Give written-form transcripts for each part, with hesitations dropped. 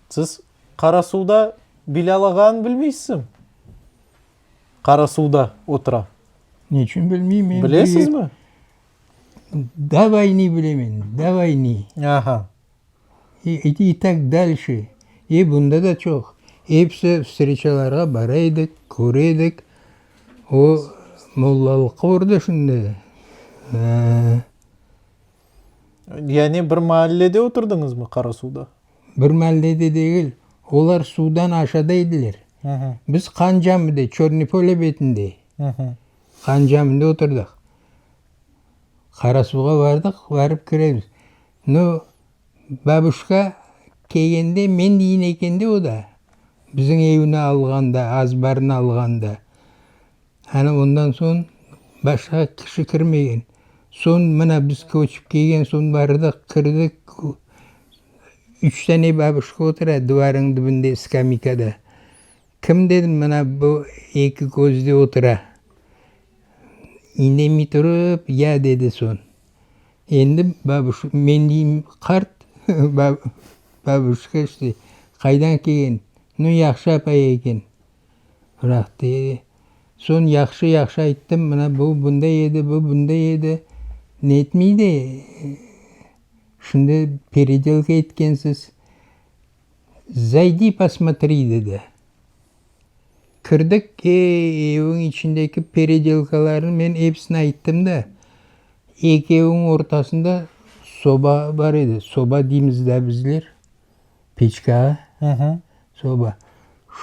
Siz Qarasuvda Bilâl ağanı bilmeysizmi? Qarasuvda otura. Neçün bilmeyim? Men Bilesizmi? Do voyny bilemen, do voyny. Aha. И, и так дальше. E bunda da çoq. Episi vstreçalarğa bara edik, köre edik. O mollalıqqa urdı şimdi. Yani bir maallede oturdıñızmı Qarasuvda? Bir maallede degil. Olar suvdan aşağıda ediler. Biz Han Camide, Çörnıy Pole betinde, Han Camide oturdıq. Qarasuvğa bardıq, barıp kiremiz. Nu, babuşka kelgende, men deyin ekende o da, bizim evni alğanda, azbarnı alğanda. Ana ondan soñ başqa kişi kirmegen. Soñ mına biz köçip kelgen soñ bardıq, kirdik, üç dane babuşka otura duvarıñ tübünde, skamikada. Kim dedim, mına bu eki közde otura. İndemey turıp, ya dedi soñ. Endi babuş, men deyim, qart babuşka işte, qaydan kelgen? Nu, yahşı apay eken. Bıraqtı. Soñ yahşı, yahşı ayttım, mına bu bunday edi, bu bunday edi. Netmey de, şimdi peredelka etkensiz. Zaydi posmotri, dedi. Kirdik, ey, evniñ içindeki peredelkalarnı men episini ayttım da. Eki evniñ ortasında soba bar edi. Soba deymiz da bizler. Peçkağa, soba.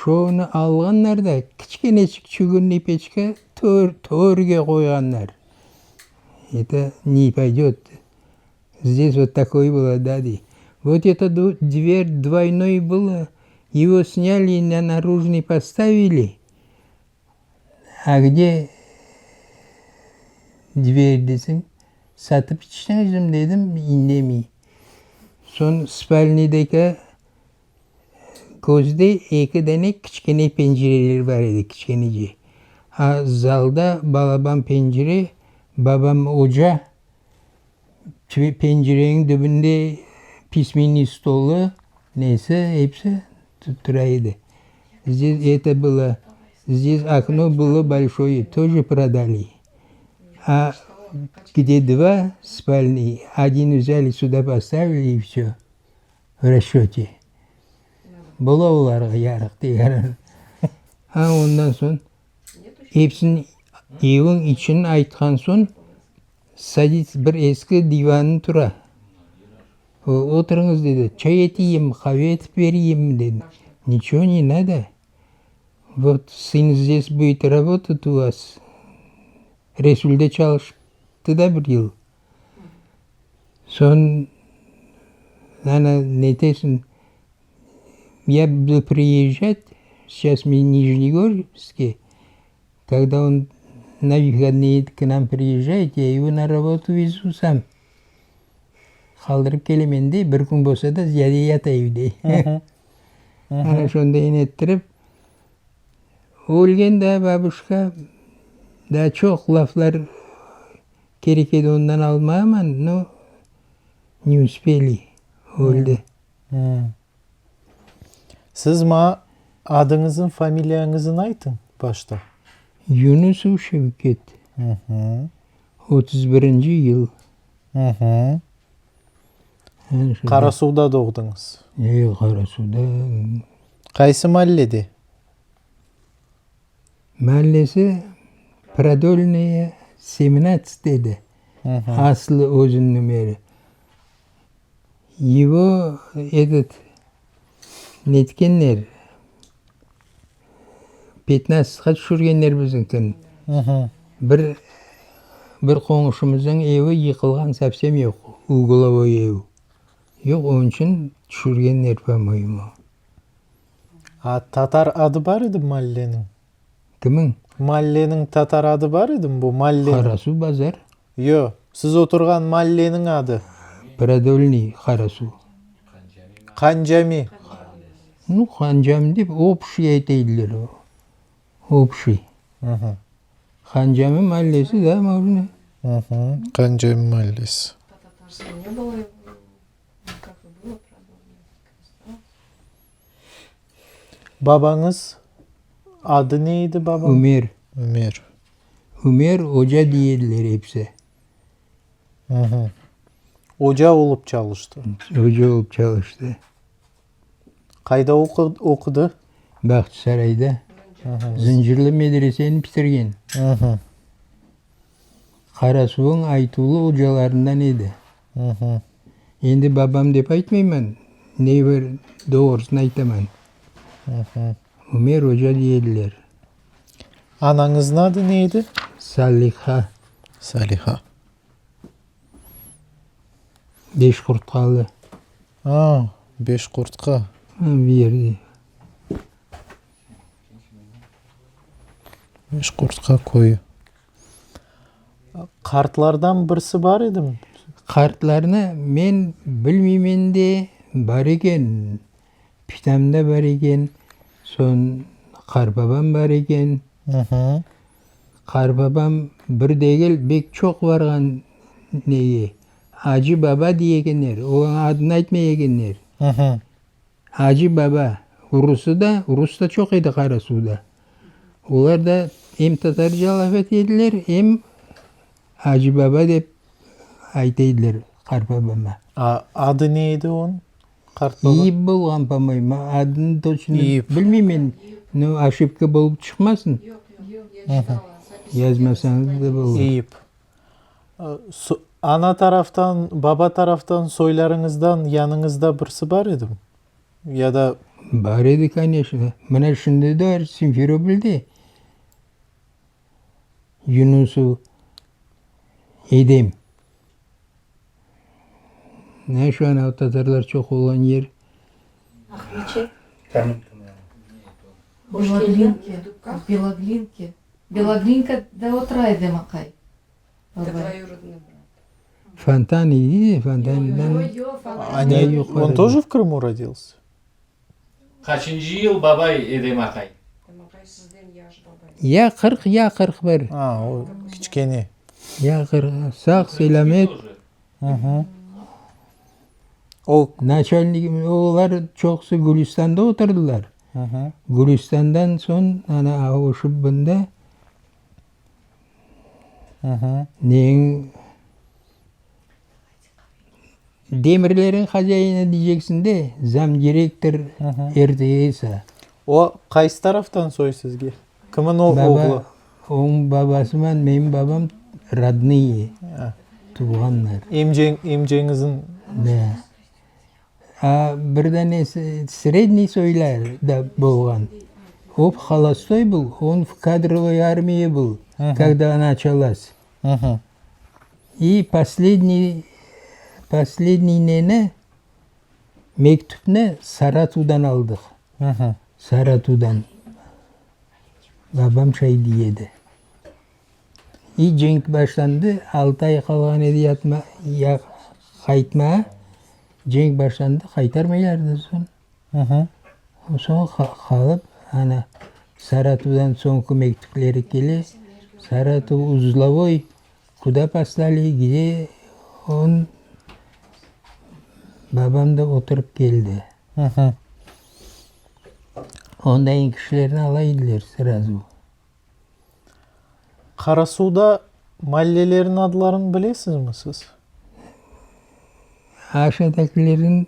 Şonı alğanlar da, kiçkeneçik çugunnıy peçka törge qoyğanlar. Eto ne poydet. Zdes vot takoy bylo, da, dey. Vot eto dver dvoynoy bylo, ego snyali i na narujnyy postavili, a gde dver desem, satıp içtiñizmi dedim, indemey. Soñ spalnıydaki közde eki dane kiçkene pencereler bar edi, kiçkenece. A zalda balaban pencere, babam oca, pencereniñ tübünde pismenniy stolı, nesi, episi tura edi. Zdes eto bylo, zdes okno bylo bolşoye, тоже prodali. A gde dva spalnıy, odin vzâli süda postavili i vsö, v rasçöte. Bola olarğa yarıq degeni. A ondan soñ epsini evniñ içini aytqan soñ, sadits bir eski divanı tura. Oturıñız dedi, çay eteyim, qave etip bereyim dedi. Niçego ne nado. Vot sın zdes büyüt rabotat u vas. Resulde çalıştı da bir yıl. Soñ, ana, netesin, ya budu priezjat, seyças men Nijnegorske, kogda on na vıhodnıye k nam priezjayet, ya ego na rabotu vezu sam. Qaldırıp kelemen dey, bir kün bolsa da ziyade yata evde. Ana şonday nettirip, ölgen daa babuşka, daa çoq laflar kerek edi ondan almağa, amma, no, ne uspeli, öldi. Siz maña adıñızın, familiyañızın aytıñ başta. Yunusov Şevket. 31-nci yıl. Qarasuvda doğdıñız? E, Qarasuvda. Qaysı mallede? Mallesi Prodolnaya, semnadtsat edi. Aslı özüniñ nomeri. Ego etot netkenler, petnadtsatqa tüşürgenler bizniñkini. Bir bir qoñuşımıznıñ evi yıqılğan sovsem yoq, uglovoy ev. Yoq, onıñ içün tüşürgenler, po-moyemu. A tatar adı bar edi malleniñ? Kimiñ? Malleniñ tatar adı bar edimi bu malleniñ? Qarasuv bazar. Yoq, siz oturğan malleniñ adı. Prodolniy Qarasuv. Qancami. Nu, Qancami dep obşiy ayta ediler, obşiy. Qancami mallesi da, mojno. Qancami mallesi. Babañız adı ne edi babañız? Ümer. Ümer. Ümer oca dey ediler episi. Oca olıp çalıştı. Oca olıp çalıştı. Qayda oqudı? Bağçasarayda. Zıncırlı medreseni bitirgen. Qarasuvnıñ aytuvlı ocalarından edi. Endi babam dep aytmayman, ne bir doğrusını aytaman. Ümer oca dey ediler. Anañıznıñ adı ne edi? Saliha. Saliha. Beşqurtqalı. A, Beşqurtqa. Bir yerde. Beşqurtqa köyü. Qartlardan birisi bar edimi? Qartlarnı men bilmeymen de, bar eken. Pitam da bar eken, soñ qartbabam bar eken. Qartbabam bir degil, bek çoq barğan nege, Acı baba dey ekenler, onıñ adını aytmay ekenler. Acı baba, urusı da, rus da çoq edi Qarasuvda. Olar da em tatarca laf ete ediler, em Acı baba dep ayta ediler qartbabama. Adı ne edi onıñ, qartbaba? İyip bolğan, po-moyemu, adını toçno bilmeymen, no, oşibka bolıp çıqmasın. Yazmasañız da bolır. İyip. Ana taraftan, baba taraftan soylarıñızdan yanıñızda birisi bar edimi? Ya da. Bar edi, koneçno. Mına şimdi de Simferopolde Yunusov Edem. Ne şu anav tatarlar çoq olğan yer. Aqmeçet. Beloglinki, Beloglinki. Belogrinkada otura Edem aqay. Babay. Fontan edi de, fontandan Они, он тоже в Крыму родился? Qaçıncı yıl babay Edem aqay? Ya 40, ya 41. A, o kiçkene. Ya 40, sağ, selâmet. O. Naçalnigimiz, olar çoqusı Gülistanda oturdılar. Gülistandan soñ ana avuşıp bunda Neñ demirlerniñ hazyayını diyceksiñ de, zamdirektor RTSa. O qaysı taraftan soy sizge? Kimin oğlu? Onıñ babasıman menim babam rodnıye, tuvğanlar. Emceñ, emceñizniñ? Da. A bir danesi sredniy soylar da bolğan. O holostoy bıl, on v kadrovoy armiya bıl, kogda naçalas. İ posledniy, posledniy neni, mektüpni Saratovdan aldıq. Saratovdan. Babam şay dey edi. İ cenk başlandı, altı ay qalğan edi yatma, ya qaytmağa, cenk başlandı, qaytarmaylar da soñ. Soñ qalıp, ana, Saratovdan soñki mektüpleri kele, Saratov uzlovoy, kuda poslali, gde on, babam da oturıp keldi. Ondayın kişilerni ala ediler srazu. Qarasuvda mallelerniñ adlarını bilesizmi siz? Aşağıdakilerniñ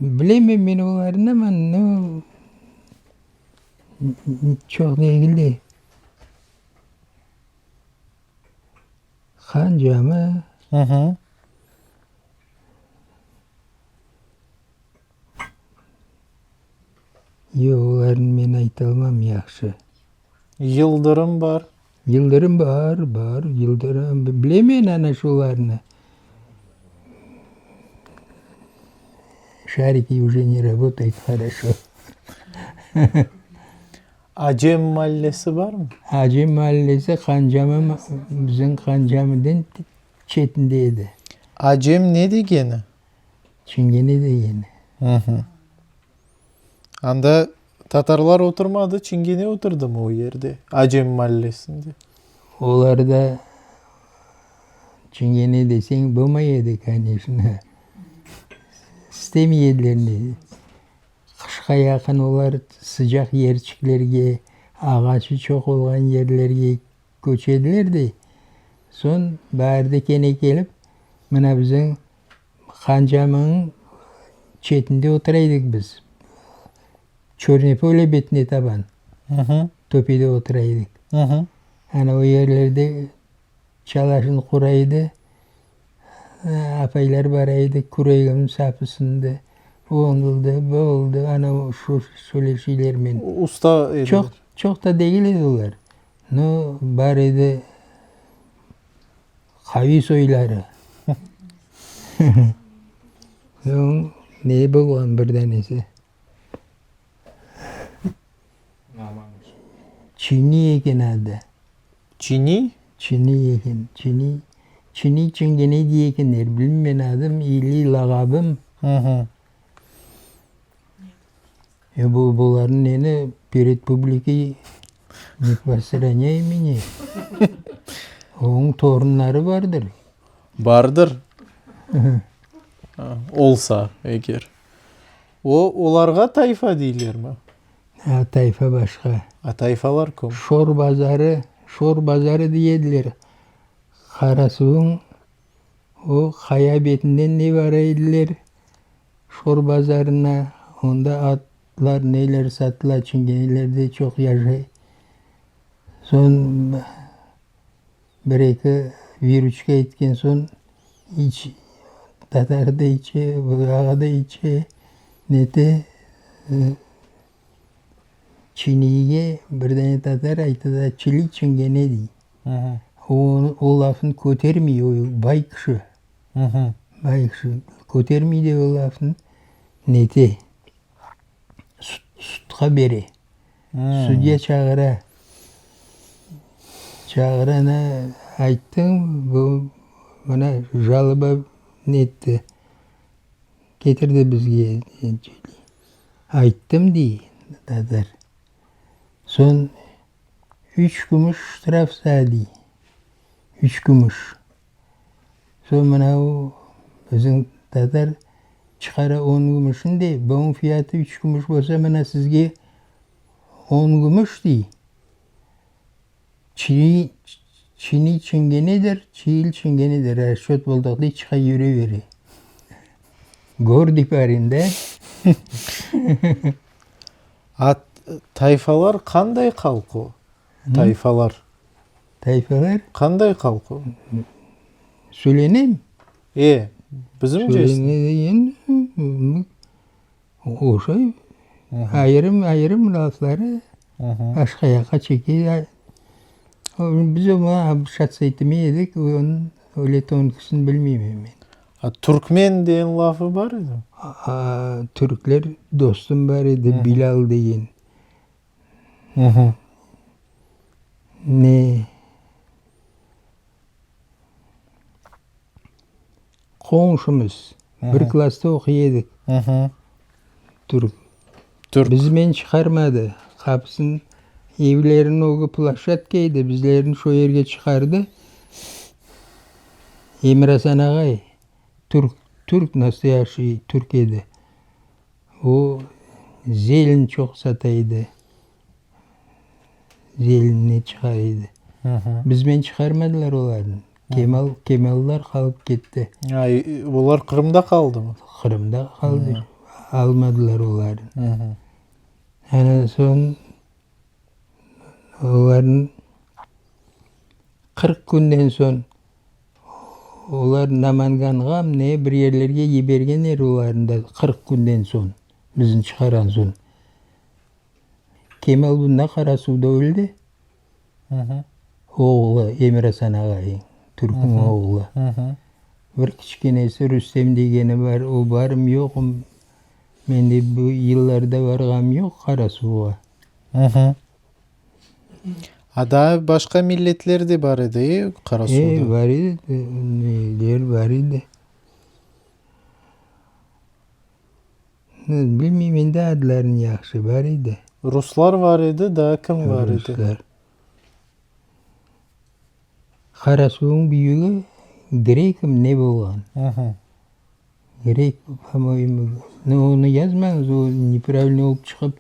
bilemem men olarnı, amma no, çoq degil de. Han Cami. Yoq, olarnı men aytalmam yahşı. Yıldırım bar. Yıldırım bar, bar, yıldırım. Bilemen ana şolarnı. Şariki uje ne rabotayt horoşo. Acem mallesi barmı? Acem mallesi Qancamı, bizim Qancamıdan çetinde edi. Acem ne degeni? Çingene degeni. Anda tatarlar oturmadı, çingene oturdımı o yerde, Acem mallesinde? Olarda çingene deseñ bolmay edi, koneçno. İstemey ediler. Qışqa yaqın olar sıcaq yerçiklerge, ağaçı çoq olğan yerlerge köçediler de, soñ baarde kene kelip, mına bizim Hancamınıñ çetinde otura edik biz. Çörne pole betine taban, töpede otura edik. Ana o yerlerde çalaşını qura edi, apaylar bara edi, küreginiñ sapı sındı, o oldı, bu oldı, ana şu şöyle şeylermen. Usta ediler. Çoq, çoq da degil edi olar, no, bar edi qaviy soyları. Soñ ne bolğan bir danesi? Çini eken adı. Çini? Çini eken, Çini. Çini çingene dey ekenler, bilmeymen adım ili lağabım. E bu, bularnıñ neni pered publikey ne posrañay meni. Onıñ torunları bardır. Bardır. Olsa eger. O, olarğa tayfa deylermi? A, tayfa başqa. A, tayfalar kim? Şor bazarı, Şor bazarı dey ediler. Qarasuvıñ o qaya betinden ne bara ediler, Şor bazarına, onda atlar, neler satıla, çingeneler de çoq yaşay. Soñ Bir-eki viruçka etken soñ, iç, tatar da içe, ağa da içe, nete, çiniyge bir dane tatar ayta da, çili çingene dey. O, o lafnı kötermey, o bay kişi, bay kişi, kötermey de o lafnı, nete, sudqa bere. Sudya çağıra. Çağıra, ana, ayttıñ, bu mına jaloba netti, ketirdi bizge. Ayttım, dey tatar. Soñ üç kümüş ştraf sa, dey. Üç kümüş. Soñ mına o bizim tatar çıqara on gümüşni dey, bunıñ fiyatı üç gümüş bolsa, mına sizge on gümüş dey. Çini, çini çingenedir, çiil çingenedir, rasçöt boldıq dey, çıqa yüre bere. Gordıy parin, da? A tayfalar qanday halq o? Tayfalar. Tayfalar? Qanday halq o? Söylenem. E, bizimce. Söylene oşay. Ayırım, ayırım lafları başqa yaqqa çeke. Biz oña şatsa etmey edik, onıñ öyle tonkisini bilmeymen men. A türkmen degen lafı bar edimi? A, türkler dostum bar edi, Bilal degen. Ne? Qoñşumız, bir klassta oquy edik. Türk. Türk. Bizmen çıqarmadı. Qapısın, evleriniñ ögü ploşçadka edi, bizlerni şo yerge çıqardı. Emir-Asan ağay, türk, türk, nastoyaşiy türk edi. O, zelin çoq sata edi. Zelinni çıqara edi. Bizmen çıqarmadılar olarnı. Kemal, Kemallar qalıp ketti. Olar Qırımda qaldımı? Qırımda qaldı. Almadılar olarnı. Ana soñ olarnı 40 künden soñ Olar Namanganğam ne bir yerlerge yibergenler olarnı da 40 künden soñ, bizni çıqaran soñ. Kemal bunda Qarasuvda öldi. Oğlu, Emir-Asan ağayıñ, türkniñ oğlu. Bir kiçkenesi Rüstem degeni bar, o barım yoqum, men de bu yıllarda barğanım yoq Qarasuvğa. A daa başqa milletler de bar edi, e, Qarasuvda? E, bar edi, neler bar edi. Bilmeyim endi adlarını yahşı, bar edi. Ruslar bar edi, daa kim bar edi? Ruslar. Qarasuvnıñ büyügi grekmi ne bolğan? Grek, po-moyemu. No, onı yazmañız, o nepravilno olıp çıqıp,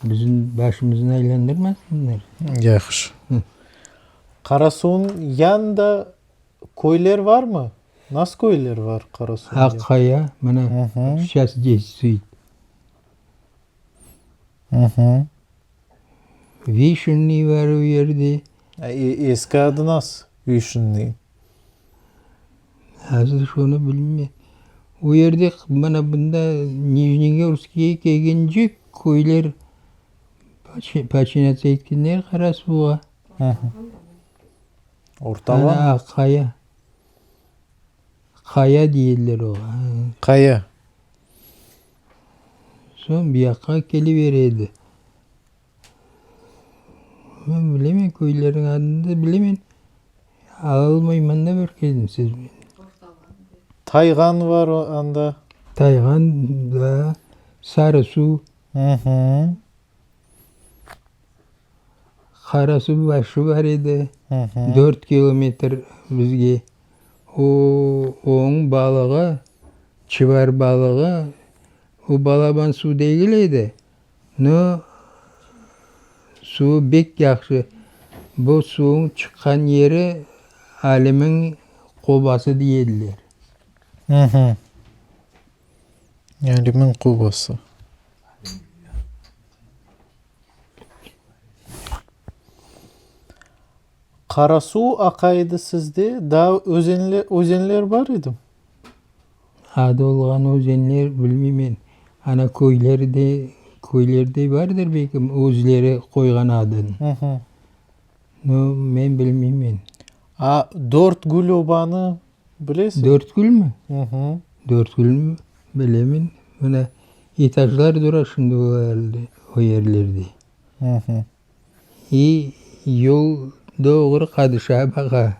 bizim başımıznı aylandırmasınlar. Yahşı. Qarasuvnıñ yanında köyler barmı? Nasıl köyler bar Qarasuvnıñ yanında? Aq-Qaya, mına, seyças deystvuet. Vişenniy bar o yerde. Eski adı nasıl Vişenniy? Azır şonı bilmeyim. O yerde mana bunda Nijnegorskiyge kelgence köyler poçinâtsa etkenler Qarasuvğa. Ortalan? Ana Aq-Qaya. Qaya deyiller oğa. Qaya. Soñ bu yaqqa kele bere edi. Men bilemen, köylerniñ adını da bilemen, alalmayman da bir keldim siz. Tayğan var anda. Tayğan, da, Sarı Suv. Qara Suv başı bar edi, dört kilometr bizge. O, onıñ balığı, çıbar balığı, o balaban suv degil edi, no, suvı bek yahşı. Bu suvıñ çıqqan yeri Alimniñ qobası dey ediler. Alimniñ qobası. Qarasuv aqa edi sizde, daa özenler bar edimi? Adı olğan özenler bilmeymen. Ana köylerde, köylerde bardır belki özleri qoyğan adını. No, men bilmeymen. A, Dörtgül obanı bilesiñmi? Dörtgülmi? Dörtgülni bilemen. Mına etajlar dura şimdi o yerlerde. İ yol doğru Qadışağa baqa.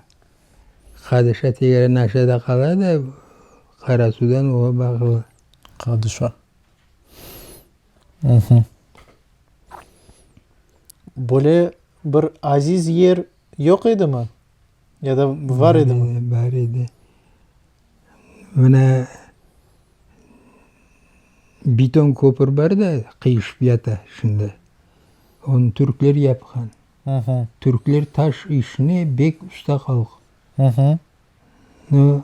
Qadışa tegeren aşağıda qala da, Qarasudan oğa baqıla. Qadışa. Böyle bir aziz yer yoq edimi? Ya da bar edimi? Bar edi. Mına beton köpür bar da, qıyışıp yata şimdi. Onı türkler yapqan. Türkler taş işine bek usta halq. No,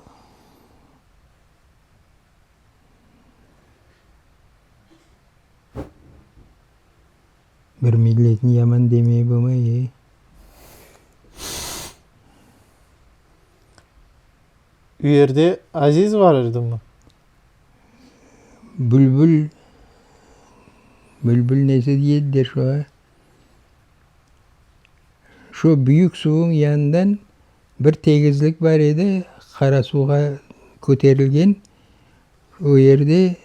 bir milletni yaman demey bolmay, e. U yerde Aziz bar edimi? Bülbül, bülbül nesi deyediler şoğa? Şu büyük suvıñ yanından bir tegizlik bar edi, Qarasuvğa köterilgen, o yerde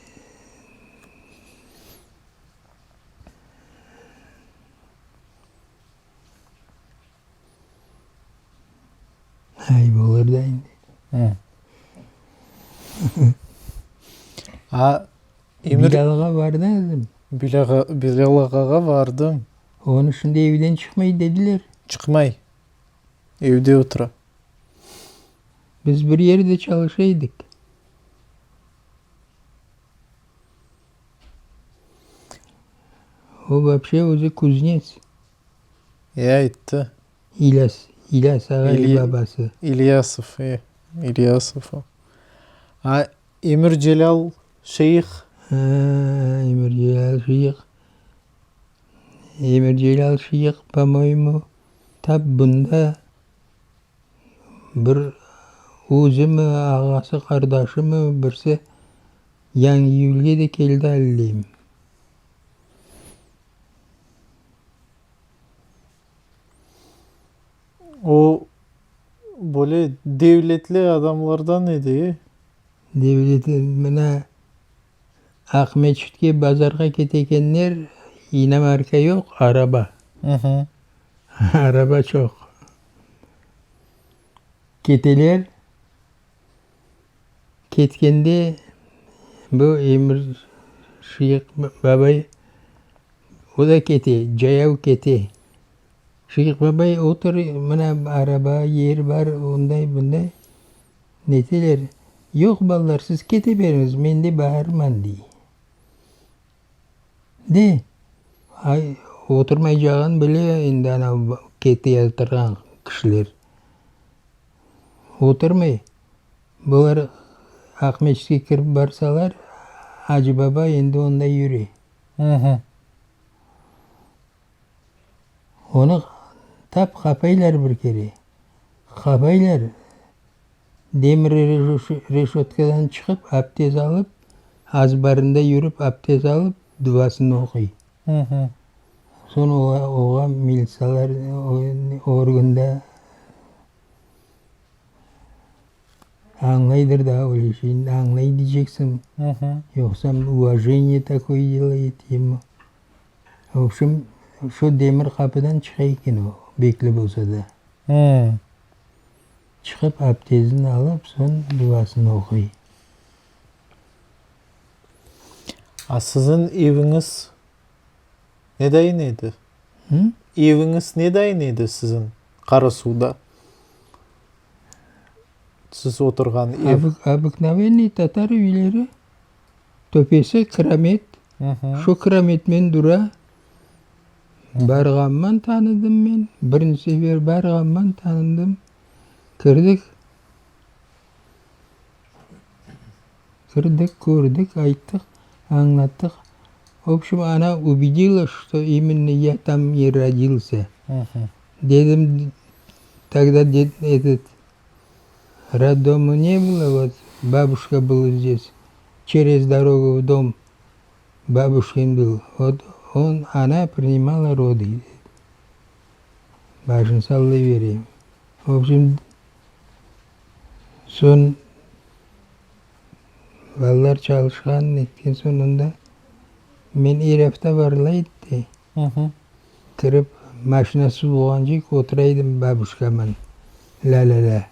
Ayıp olur da endi. A, Emir... Bilâl ağa bardı. Bilâl ağağa vardım. Onı şimdi evden çıqmay dediler. Çıqmay. Evde otura. Biz bir yerde çalışa edik. O vapşe özü kuznets. E, ayttı. İlyas, İlyas ağay babası. İlyasov, e, İlyasov o. A, Emir Celâl Şeyh? Ha, Emir Celâl Şeyh. Emir Celâl Şeyh, po-moyemu, tap bunda bir özümi, ağası, qardaşımı, birisi Yañıyülge de keldi alleyim. O, böyle devletli adamlardan edi, e? Devletli, mına, Aqmeçitke bazarğa kete ekenler, inomarka yoq, araba. Araba çoq. Keteler, Ketkende bu Emir Şeyh babay, o da kete, cayav kete. Şeyh babay otur, mına araba, yer bar, onday, bunday. Neteler. Yoq, balalar, siz kete beriñiz, men de barman, dey. De, ay, oturmaycağını bile endi ana keteyatırğan kişiler. Oturmay. Bular Aqmescitke kirip barsalar, Acı Baba endi onda yüre. Onı tap qapaylar bir kere. Qapaylar, demir reşötkadan çıqıp, abdez alıp, azbarında yürip abdez alıp, duasını oquy. Soñ oğa militsiyalar organda añlaydır da öyle şeyni, añlay deyceksiñ, yoqsa uvajeniye takoye delayet emu. Vobşem, şu demir qapıdan çıqa eken o, bekli bolsa da. Çıqıp, abdezini alıp, soñ duasını oquy. A siziñ eviñiz nedayın edi? Eviñiz nedayın edi siziñ Qarasuvda? Siz oturğan ev. Obıknovenniy tatar üyleri. Töpesi kiramet. Şu kirametmen dura. Barğanman tanıdım men. Birinci sefer barğanman tanıdım. Kirdik. Kirdik, kördik, ayttıq, añlattıq. Vobşem, ona ubedila, çto imenno ya tam i rodilsâ. Dedim, togda etot, roddomu ne bylo, vot, babuşka byla zdes, çerez dorogu v dom babuşkin byl, vot, on, ona priнимala rodı, Başını sallay bere. Vobşem, Soñ balalar çalışqan, netken soñ onda men er afta barıla edi. Kirip, maşina suvuğancek otura edim babuşkaman, lâ-lâ-lâ.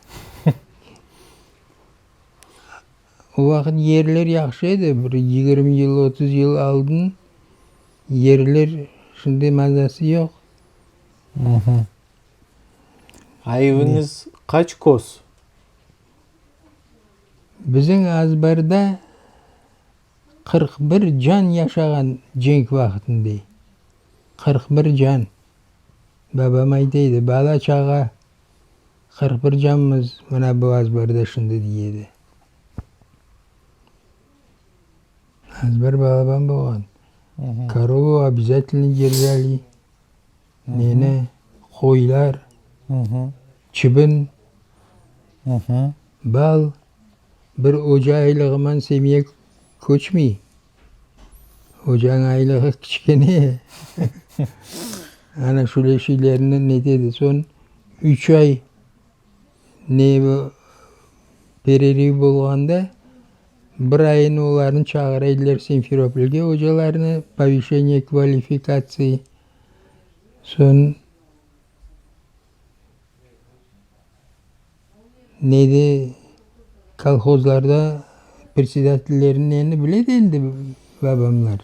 O vaqıt yerler yahşı edi, bir 20 yıl, 30 yıl aldın yerler şimdi mazası yoq. Eviñiz qaç köz? Bizim azbarda 41 can yaşağan cenk vaqtında. 41 can. Babam ayta edi, bala-çağa, 41 canmız mına bu azbarda şimdi, dey edi. Azbar balaban bolğan. Korovu obязательно держали. Neni, qoylar, çibin, bal, bir oca aylığıman semya köçmey. Ocanıñ aylığı kiçkene. Ana şöyle şeylerni netedi. Soñ üç ay ne pereriv bolğanda, bir ayını olarnı çağıra ediler Simferopolge ocalarnı, povişeniye kvalifikatsiyi. Soñ nede kolhozlarda predsedatellerniñ neni bile de endi babamlar.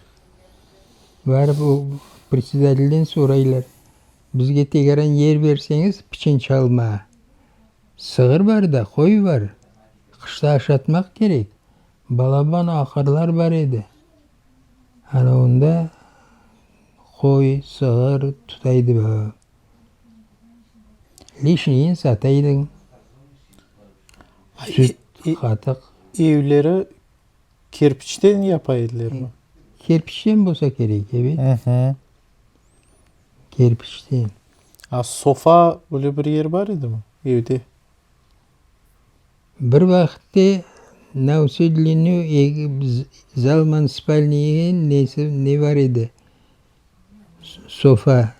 Barıp o predsedatelden soraylar, bizge tegeran yer berseñiz piçen çalmağa. Sığır bar da, qoy bar, qışta aşatmaq kerek. Balaban aqırlar bar edi. Ana onda qoy, sığır tuta edi babam. Lişniyin sata ediñ, süt, qatıq. Evleri kerpiçten yapa edilermi? Kerpiçten bolsa kerek, ebet. Kerpiçten. A sofa öyle bir yer bar edimi evde? Bir vaqıtte na vsü dlinu zalman spalniyge nesi ne bar edi, sofa.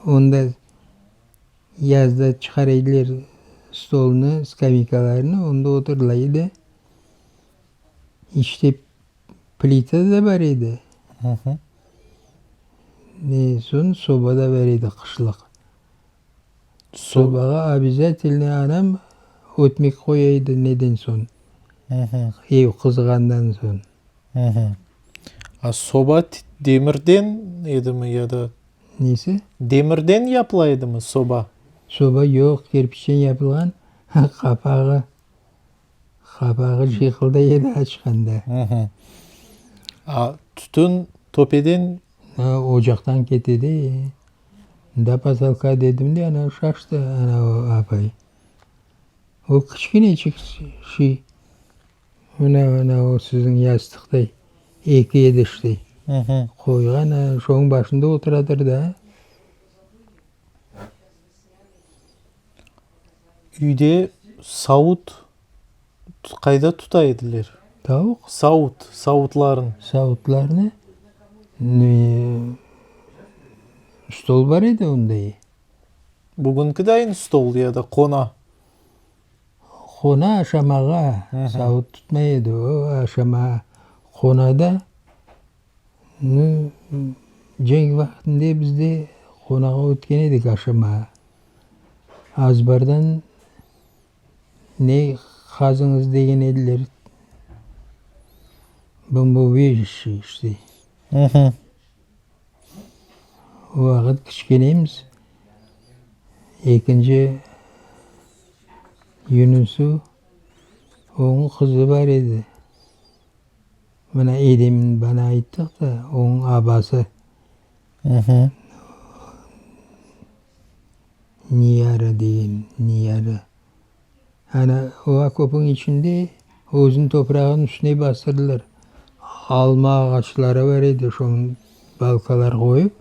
Onda yazda çıqara ediler stolnı, skameykalarnı, onda oturıla edi. İçte plita da bar edi. Ne soñ soba da bar edi qışlıq. Sobağa obязательno anam ötmek qoya edi neden soñ, ev qızğandan soñ. A soba demirden edimi ya da? Nesi? Demirden yapıla edimi soba? Soba yoq, kerpiçten yapılğan, qapağı. Qapağı şıyqılday edi açqanda. A tütün töpeden? Ocaqtan kete de. Do potolka dedim de, ana şaştı ana o apay. O kiçkeneçik şiy, mına, mına o siziñ yastıqtay eki ediştey qoyğan, şoñıñ başında oturadır da. Üyde savut qayda tuta ediler? Tavuq? Savut, savutlarnı. Savutlarnı? Stol bar edi onday. Bugünki dayın stol ya da qona? Qona aşamağa, savut tutmay edi o, aşama qonada. Nu, cenk vaqtında biz de qonağa ötken edik aşamağa. Azbardan ne qazıñız degen ediler, bomboubejişçe işte. O vaqıt kiçkenemiz. Ekinci Yunusu, onıñ qızı bar edi. Mına Edemni bana ayttıq da, onıñ abası Niyara degen, Niyara. Ana, o okopıñ içinde özüniñ toprağınıñ üstüne bastırdılar. Alma ağaçları bar edi, şoñı balkalar qoyıp.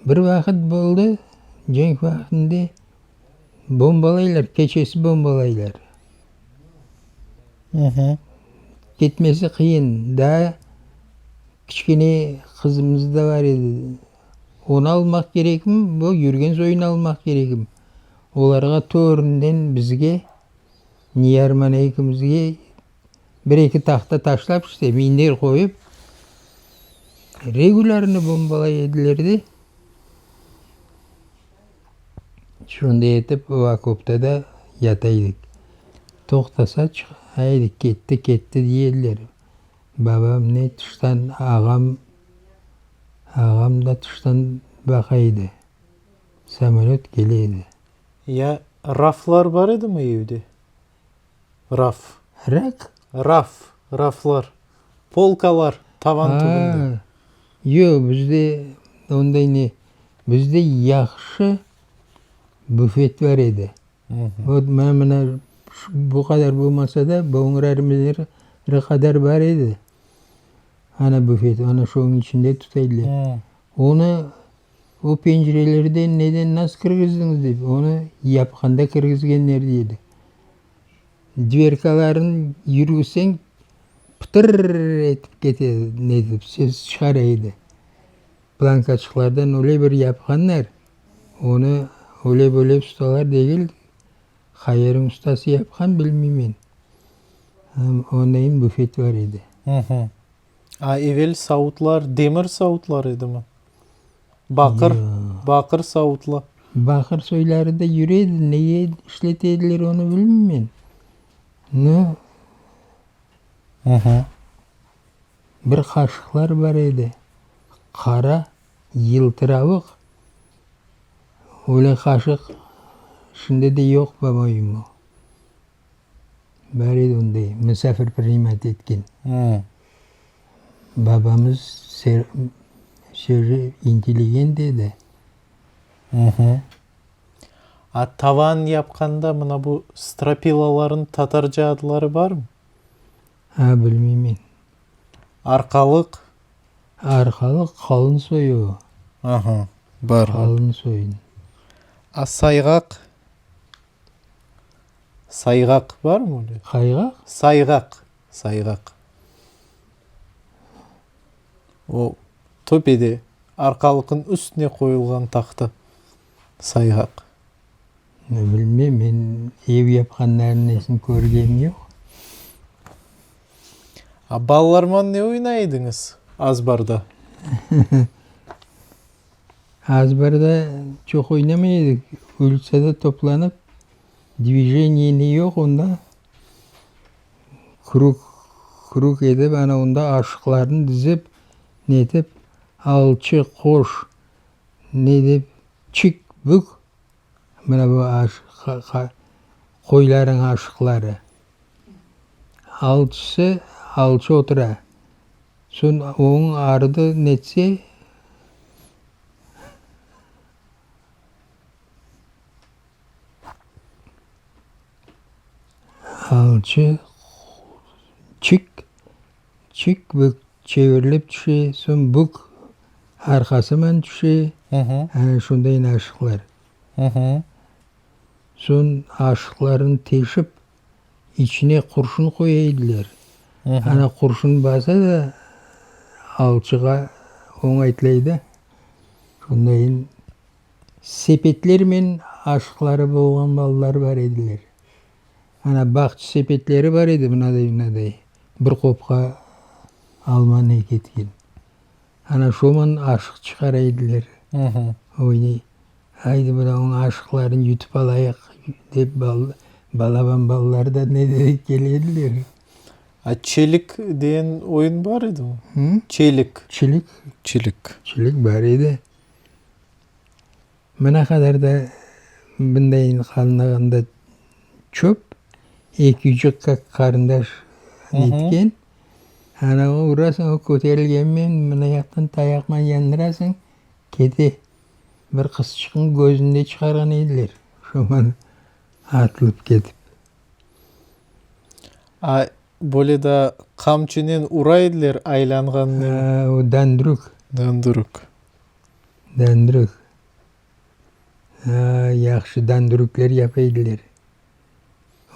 Bir vaqıt boldı, cenk vaqtında bombalaylar, keçesi bombalaylar. Ketmesi qıyın. Daa kiçkene qızımız da bar edi. Onı almaq kerekmi, bu yürgen soyunı almaq kerekmi? Olarğa töründen bizge, Niyar mana ekimizge bir-eki tahta taşlap, işte, minder qoyıp, regulârno bombalay ediler de. Şunday etip o okopta da yata edik. Toqtasa, çıqa edik, ketti, ketti dey ediler. Babam ne tıştan, ağam, ağam da tıştan baqa edi. Samolöt kele edi. Ya raflar bar edimi evde? Raf. Rak? Raf, raflar. Polkalar tavan tübünde. A, yoq, bizde onday ne, bizde yahşı büfet bar edi. Vot, mana, mına, bu qadar bolmasa da, boñrarımızları qadar bar edi. Ana büfet, ana şonıñ içinde tuta ediler. Onı o pencerelerden neden nasıl kirgizdiñiz dep, onı yapqanda kirgizgenler dedi. Dverkalarını yürgüzseñ, pıtır etip kete, netip, ses çıqara edi. Plankaçıqlardan öyle bir yapqanlar, onı öyle böyle ustalar degil, qayerniñ ustası yapqan bilmeymen. Ondayın büfet bar edi. A evel savutlar demir savutlar edimi? Baqır, baqır savutlar. Baqır soyları da yüre edi, nege işlete ediler onı bilmeymen. No, bir qaşıqlar bar edi, qara, yıltıravuq, öyle qaşıq şimdi de yoq, po-moyemu. Bar edi onday, misafir primat etken. Babamız sözü intelligent edi. A tavan yapqanda mına bu stropilalarnıñ tatarca adları barmı? A, bilmeymen. Arqalıq? Arqalıq qalın soyu o. Aha, bar. Qalın soyun. A sayğaq? Sayğaq barmı öyle? Qayğaq? Sayğaq, sayğaq. O, töpede, arqalıqnıñ üstüne qoyulğan tahta. Sayğaq. Bilmeyim, men ev yapqanlarnıñ nesini körgenim yoq. A balalarman ne oynay ediñiz azbarda? Azbarda çoq oynamay edik, ulitsada toplanıp, dvijeniye ne yoq onda, krug, krug etip, ana onda aşıqlarnı dizip, netip, alçı qoş, ne dep, çik, bük. Mına bu qoylarıñ aşıqları. Alçısı alçı otura. Soñ onıñ ardı netse, alçı çik, çik bük çevirilip tüşe, soñ bük arqasıman tüşe. Ana şundayın aşıqlar. Soñ aşıqlarnı teşip, içine qurşun qoya ediler. Ana qurşun basa da, alçığa oñaytlay da. Şundayın sepetlermen aşıqları bolğan balalar bar ediler. Ana bağça sepetleri bar edi mınaday-mınaday, bir qopqa almanı ketken. Ana şoman aşıq çıqara ediler. Oynay. Aydı mınavıñ aşıqlarını yutıp alayıq, dep balaban balalar da ne de kele ediler. A çelik degen oyun bar edimi? Çelik. Çelik. Çelik. Çelik bar edi. Mına qadar da bundayın qalınlığında çöp, eki kak qarındaş netken. Ana o urasıñ, o köterilgenmen mına yaqtan tayaqman yandırasıñ, kete. Bir qızçıqnıñ közüni de çıqarğan ediler, şoman atılıp ketip. A, böyle da qamçınen ura ediler aylanğannen. A, o dandruk. Dandruk. Dandruk. A, yahşı dandrukler yapa ediler.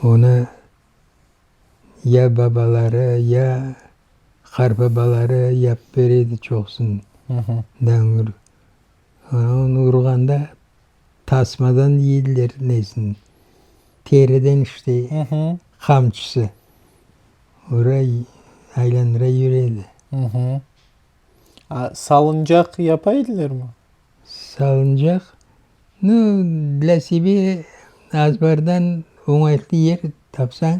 Onı ya babaları, ya qartbabaları yapıp bere edi çoqusını. Dandruk. Onı urğanda tasmadan yediler nesini, teriden işte, qamçısı. Ura, aylandıra yüre edi. A salıncaq yapa edilermi? Salıncaq, nu, dlâ sebe azbardan oñaytlı yer tapsañ,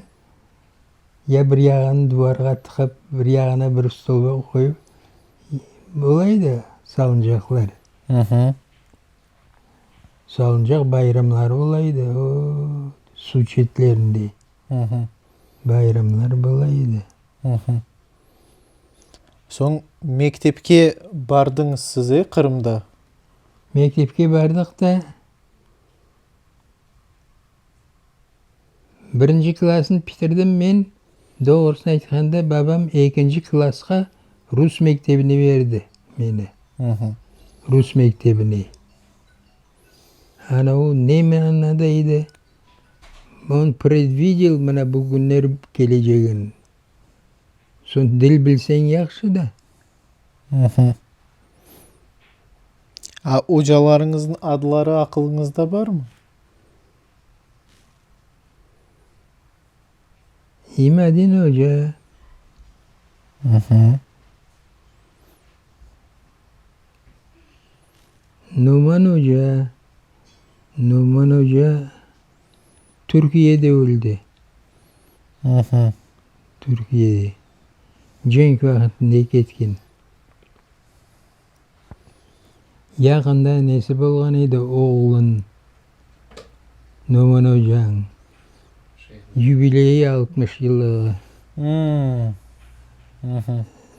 ya bir yağını duvarğa tıqıp, bir yağına bir stolba qoyıp, ola edi salıncaqlar. Salıncaq bayramları ola edi, o, suv çetlerinde bayramlar bola edi. Soñ mektepke bardıñız siz, e, Qırımda? Mektepke bardıq da, birinci klassnı bitirdim men, doğrusını aytqanda, babam ekinci klassqa rus mektebine berdi meni, rus mektebine. Ana o ne manada edi, on predvidel mına bu künler kelecegini. Soñ dil bilseñ yahşı da. A ocalarıñıznıñ adları aqılıñızda barmı? İmadin oca. Numan oca. Numan oca Türkiyede öldi. Türkiyede. Cenk vaqtında ketken. Yaqında nesi bolğan edi oğlunıñ, Noman ocanıñ, yubileyi 60 yıllığı.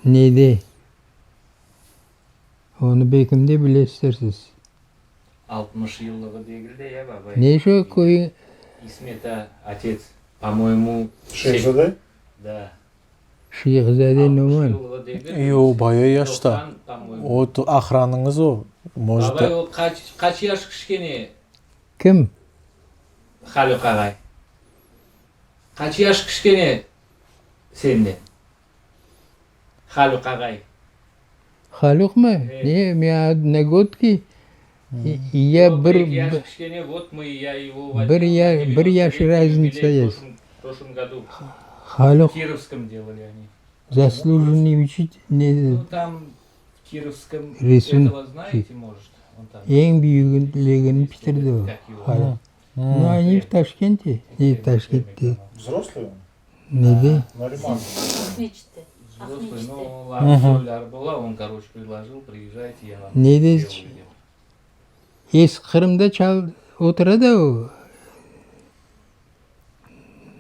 Nede? Onı belkim de bilesizsiz. 60 yıllığı degil de ya, babay? Ne şu köyü? İsmet a, otец, po-moyemu, Şehzade? Da. Şehzade Noman. Yoq, baya yaşta. O, aqranıñız o, может. Babay, o qaç, qaç yaş kişkene? Kim? Halıq ağay. Qaç yaş kişkene senden? Halıq ağay. Halıq mı? Ne, men odnogodki. Ya bir, bir ya, bir yaş razница есть. Halıq заслуженный учитель, ne, resim, eñ büyükligini bitirdi o, Halıq. Nu, oni v Taşkente, ne Taşkentte, nede? Nede, eski Qırımda çal. otura da o.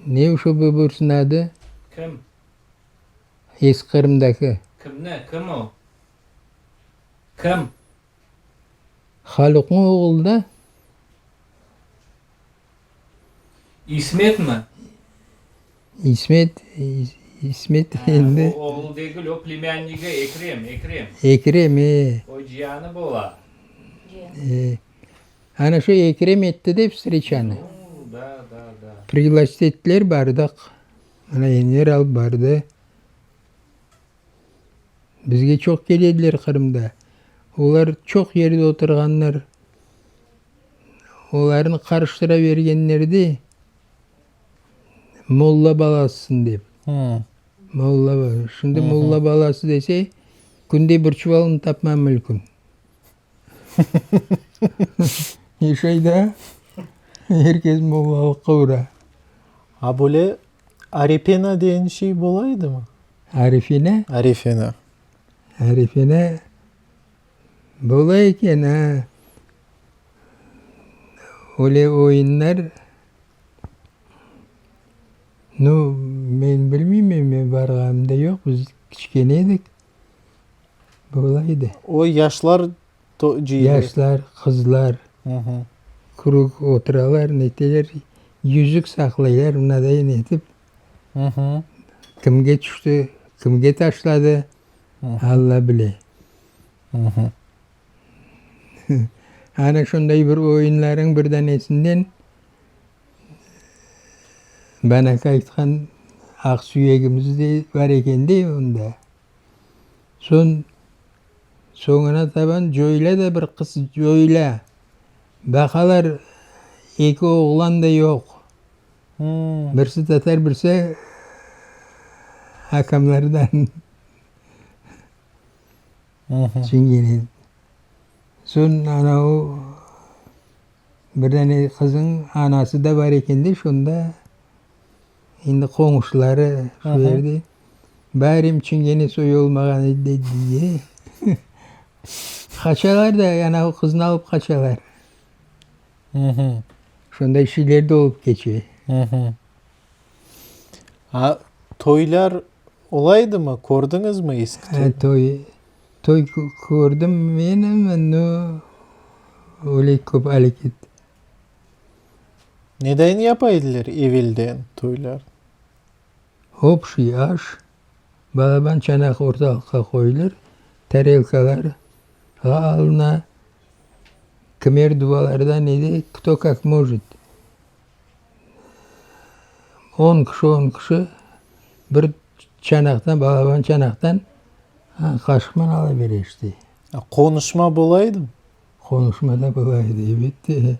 Ne şu böbürsiniñ adı? Kim? Eski Qırımdaki. Kimni? Kim o? Kim? Haluqnıñ oğlu da. İsmetmi? İsmet, İsmet endi. O oğlu degil, o plemânnigi Ekrem, Ekrem. Ekrem, e. O cianı bola. E. Ana şu Ekrem etti de vstreçanı. Nu, da, da, da. Priglasit ettiler, bardıq. Ana Enver alıp bardı. Bizge çoq kele ediler Qırımda. Olar çoq yerde oturğanlar. Olarnı qarıştıra bergenler de, molla balasısıñ dep. Molla, şimdi molla balası dese, künde bir çuval un tapma mülkün. Yaşay da, er kes mollalıqqa ura. A böyle arepena degen şey bola edimi? Arefena? Arefena. Arefena bola eken, a. Öyle oyunlar, nu, men bilmeyim, men barğanımda yoq, biz kiçkene edik. Bola edi. O yaşlar cıyılır. Yaşlar, qızlar krug oturalar, neteler, yüzük saqlaylar, mınadayın etip. Kimge tüşti, kimge taşladı, Alla bile. Ana şunday bir oyunlarıñ bir danesinden banaka aytqan aq süyegimiz de bar eken de onda. Soñ, soñuna taban coyula da bir qız coyula. Baqalar, eki oğlan da yoq. Birisi tatar, birisi akamlardan. Çingene. Soñ anavı bir dane qızıñ anası da bar eken de şonda. Endi qoñşuları şu yerde, Barim çingene soyu olmağan edi, dedi. Qaçalar da, anavı qıznı alıp qaçalar. Şonday şeyler de olıp keçe. A toylar ola edimi, kördiñizmi eski toy? Toy, toy kördim men, amma no, öyle köp aleket. Nedayın yapa ediler evelden toylar? Obşiy aş, balaban çanaq ortalıqqa qoyulır, tarelkalar alına, kimer duvalardan edi, kto kak možet, on kişi, on kişi bir çanaqtan, balaban çanaqtan qaşıqman ala bere işte. Qonuşma bola edimi? Qonuşma da bola edi, elbette.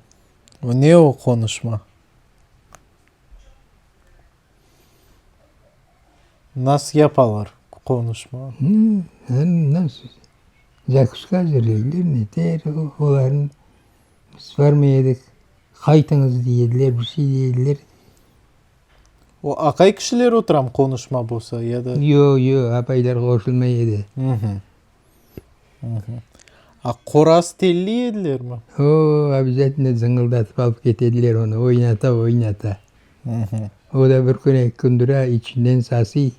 Ne o qonuşma? Nasıl yapalar qonuşma? Nasıl? Zakuska azırlaylar, neter, olarnı biz barmay edik. Qaytıñız dey ediler, bir şey dey ediler. O aqay kişiler oturam qonuşma bolsa ya da? Yoq, yoq, apaylar qoşulmay edi. A qoraz telli edilermi? O, obязательно zıñıldatıp alıp kete ediler onı, oynata, oynata. O da bir kün, eki kün dura, içinden sasıy.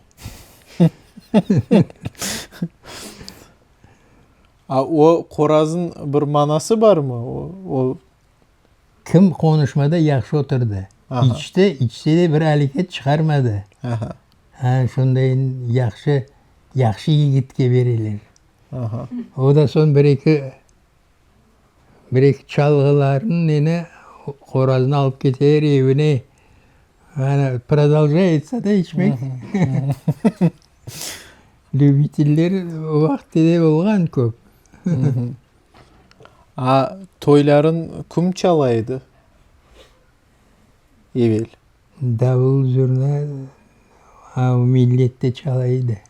A o qoraznıñ bir manası barmı? O, o Kim qonuşmada yahşı oturdı. İçti, içse de bir aleket çıqarmadı. Ha, şundayın yahşı, yahşı yigitke bereler. O da soñ bir-eki, bir-eki çalğılarnı neni, qoraznı alıp keteler evine. Ana, prodoljaetsa da içmek. Lübiteller o vaqıtte de olğan köp. A toyların kim çala edi evel? Davul zurna a millet de çala edi.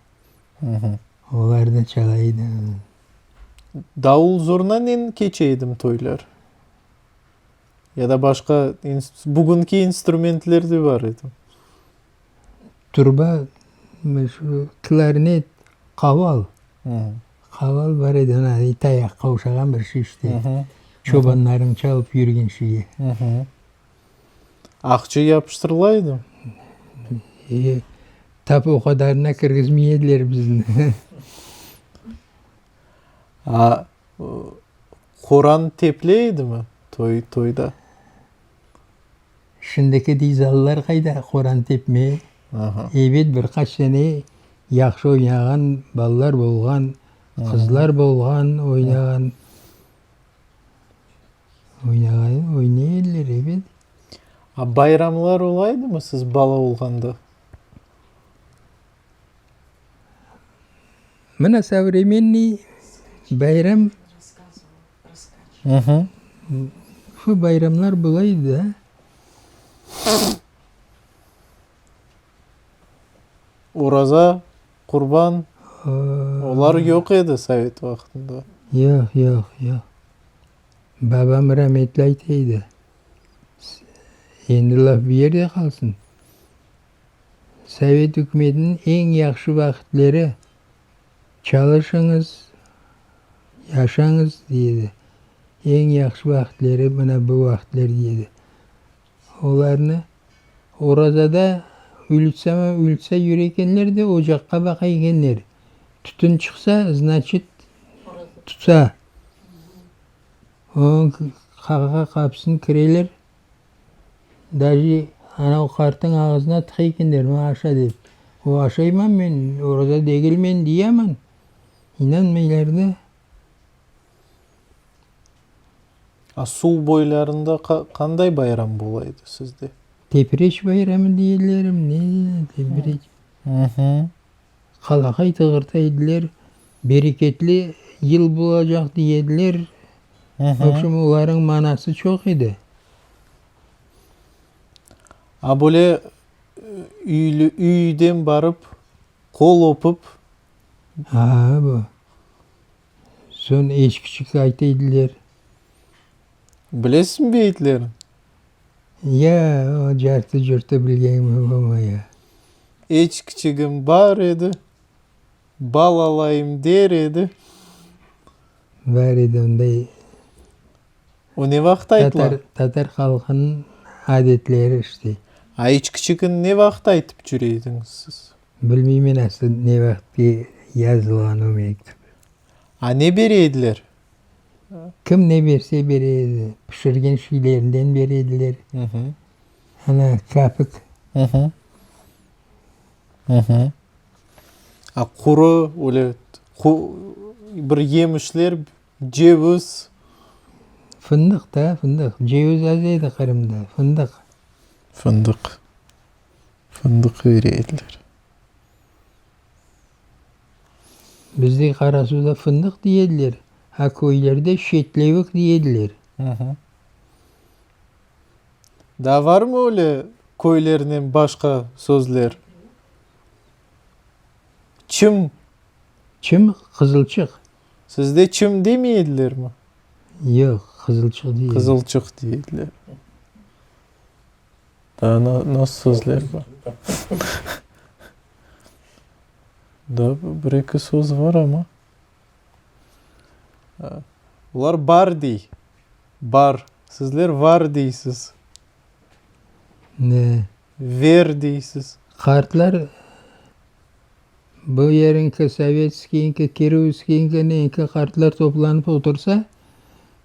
Olar da çala edi. Davul zurnanen keçe edim toylar? Ya da başqa bugünki instrumentler de bar edi? Truba, şu klarnet, qaval. Qaval bar edi, ana, tayaqqa oşağan bir şey işte. Çobanlarnıñ çalıp yürgen şeyi. Aqça yapıştırıla edi? E, tap o qadarına kirgizmey ediler bizni. A, horan teple edimi toy, toyda? Şimdiki dizallar qayda horan tepmey. Ebet, bir qaç sene yahşı oynağan balalar bolğan, qızlar bolğan oynağan. Oynağan, oynay ediler, ebet. A bayramlar ola edimi siz bala olğanda? Mına sovremenniy bayram, şu bayramlar bola edi da. Oraza, qurban, olar yoq edi sovet vaqtında. Yoq, yoq, yoq. Babam rametli ayta edi, Endi laf bu yerde qalsın. Sovet ükümetiniñ eñ yahşı vaqıtları, çalışıñız, yaşañız, dey edi. Eñ yahşı vaqıtları mına bu vaqıtlar, dey edi. Olarnı orazada ulitsama-ulitsa yüre ekenler de, ocaqqa baqa ekenler. Tütün çıqsa, znaçit, tutsa. Onıñ qağa qapısını kireler, daje anav qartnıñ ağızına tıqa ekenler, ma aşa dep. O, aşaymam men, oraza degilmen, dey aman. İnanmaylar da. A suv boylarında qanday bayram bola edi sizde? Tepreç bayramı deylermi, ne deyler, tepreç. Qalaqay tığırta ediler, bereketli yıl bolacaq dey ediler. Vobşem, olarnıñ manası çoq edi. A böyle üy-üyden barıp, qol öpüp. A, bu. Soñ eçkiçik ayta ediler. Bilesiñmi beyitlerini? Ya, o cartı-curtı bilgenimi olmay ya. Eçkiçigim bar edi, bal alayım der edi. Bar edi onday. O ne vaqıt aytıla? Tatar, tatar halqınıñ adetleri işte. A eçkiçigini ne vaqıt aytıp cüre ediñiz siz? Bilmeymen aslı ne vaqıt yazılğan o mektüp. A ne bere ediler? Kim ne berse bere edi. Pişirgen şeylerinden bere ediler. Ana, kapik. A quru, öyle bir yemişler, ceviz. Fındıq da, fındıq. Ceviz az edi Qırımda, fındıq. Fındıq. Fındıq bere ediler. Bizde Qarasuvda fındıq dey ediler, a köylerde şetlevik dey ediler. Daa varmı öyle köylernen başqa sözler? Çim. Çim, qızılçıq. Sizde çim demey edilermi? Yoq, qızılçıq dey ediler. Qızılçıq dey ediler. Daa nasıl sözler bar? Daa bir-eki söz bar amma. Olar bar dey. Bar. Sizler var deysiz. Ne? Ver deysiz. Qartlar bu yeriñki, sovetskiyñki, kirovskiyñki, neñki qartlar toplanıp otursa,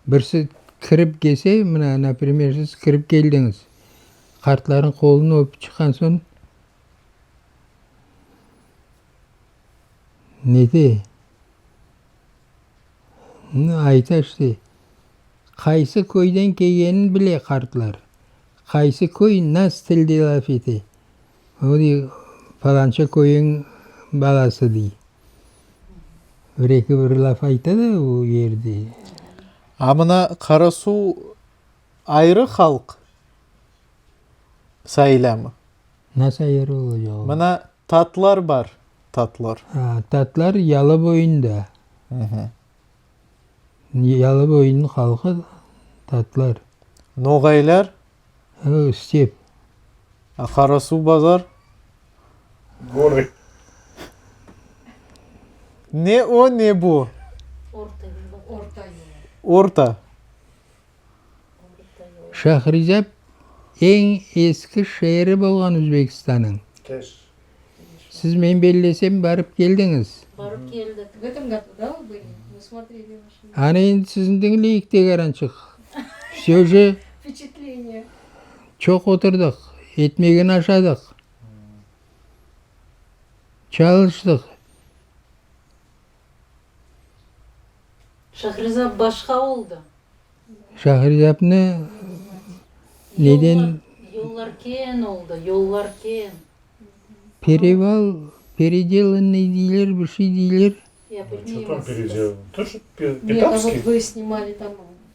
birisi kirip kelse, mına, naprimer, siz kirip keldiñiz, qartlarnıñ qolunı öpüp çıqqan soñ, nete, ayta işte, qaysı köyden kelgenini bile qartlar, qaysı köy nas tilde laf ete, o dey, falanca köyüñ balası dey. Bir-eki bir laf ayta da o yerde. A mına Qarasuv ayrı halq sayılamı? Nasıl ayrı olacaq o? Mına tatlar bar, tatlar. Ha, tatlar yalı boyunda. Yalı boyunıñ halqı tatlar. Noğaylar? O, step. A Qarasuvbazar? Gorı. Ne o, ne bu. Orta yolu. Orta. Şahrizab eñ eski şeeri bolğan Özbekistanıñ. Keş. Siz, men bellesem, barıp keldiñiz. Barıp keldik. V etom godu, da, vı byli? Mı smotreli vaşı. Ana endi sizni diñleyik tegerançıq. Vsё же Vpeçetleniye. çoq oturdıq, etmegini aşadıq, çalıştıq. Şahrizab başqa oldı. Şahrizabnı neden. Yollar keñ oldı, yollar keñ. Pereval, peredelannıy deyler, bir şey deyler. Ya Ço tam bilmeymiz. peredelannıy? Тоже Нет, а вот Китабский? вы снимали там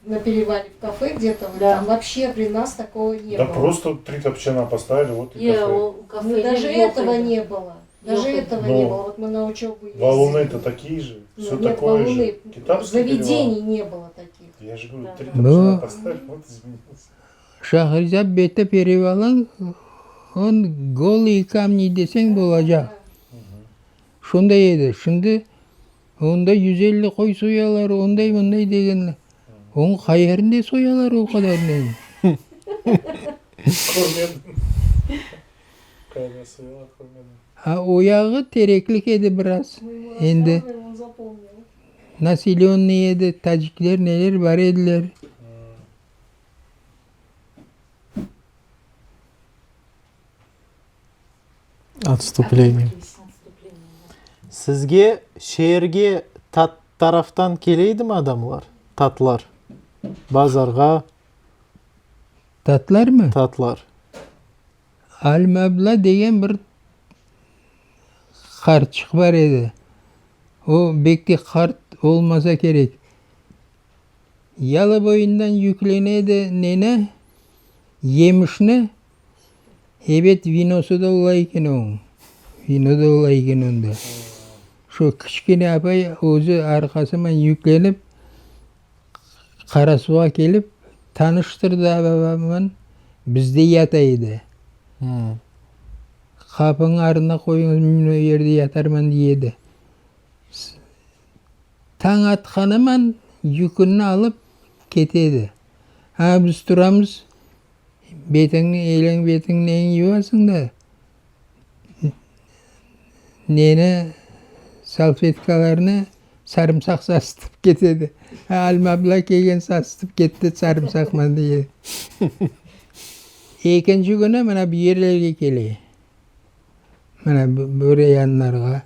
на перевале в кафе где-то, вот Да. там вообще при нас такого не Да было. просто три топчана поставили, вот и Ya, кафе. o Ну, kafeler даже yoq этого edi. не было. Даже Yoq edi. этого Но не было. Вот мы на учебу ездили. Валуны-то такие же, Ну, все нет, такое же. валуны, Китабский перевал. заведений не было таких. Я же говорю, Да. три Ну. топчана поставили, вот изменился. Şahrizab bette perevalıñ, on golıy kamni deseñ bolacaq. Şunday edi. Şimdi onda 150 qoy soyalar, onday-bunday degenler. Onıñ qayerinde soyalar o qadar neni? Körmedim. Qayda soyalar körmedim. A o yağı tereklik edi biraz. Мы ему Endi рассказываем, он запомнил. naselönnıy edi, tacikler neler bar ediler. Otstupleniye. Sizge şeerge tat taraftan kele edimi adamlar, tatlar? Bazarğa. Tatlarmı? Tatlar. Alma abla degen bir qartçıq bar edi. O, bek de qart olmasa kerek. Yalı boyundan yüklene edi neni, yemişni, ebet, vinosı da ola eken onıñ, vino da ola eken onda. Şu kiçkene apay özü arqasıman yüklenip, Qarasuvğa kelip, tanıştırdı babamman, bizde yata edi. Qapınıñ arına qoyuñız, men o yerde yatarman, dey edi. Tañ atqanıman yüküni alıp kete edi. A biz turamız, betiñni, eliñ betiñ neñ yuvasıñ da, neni, salfetkalarnı sarımsaq sasıtıp kete edi. Alma abla kelgen sasıtıp ketti sarımsaqman dey edi. Ekinci künü mına bu yerlerge kele. Mına bu rayonlarğa.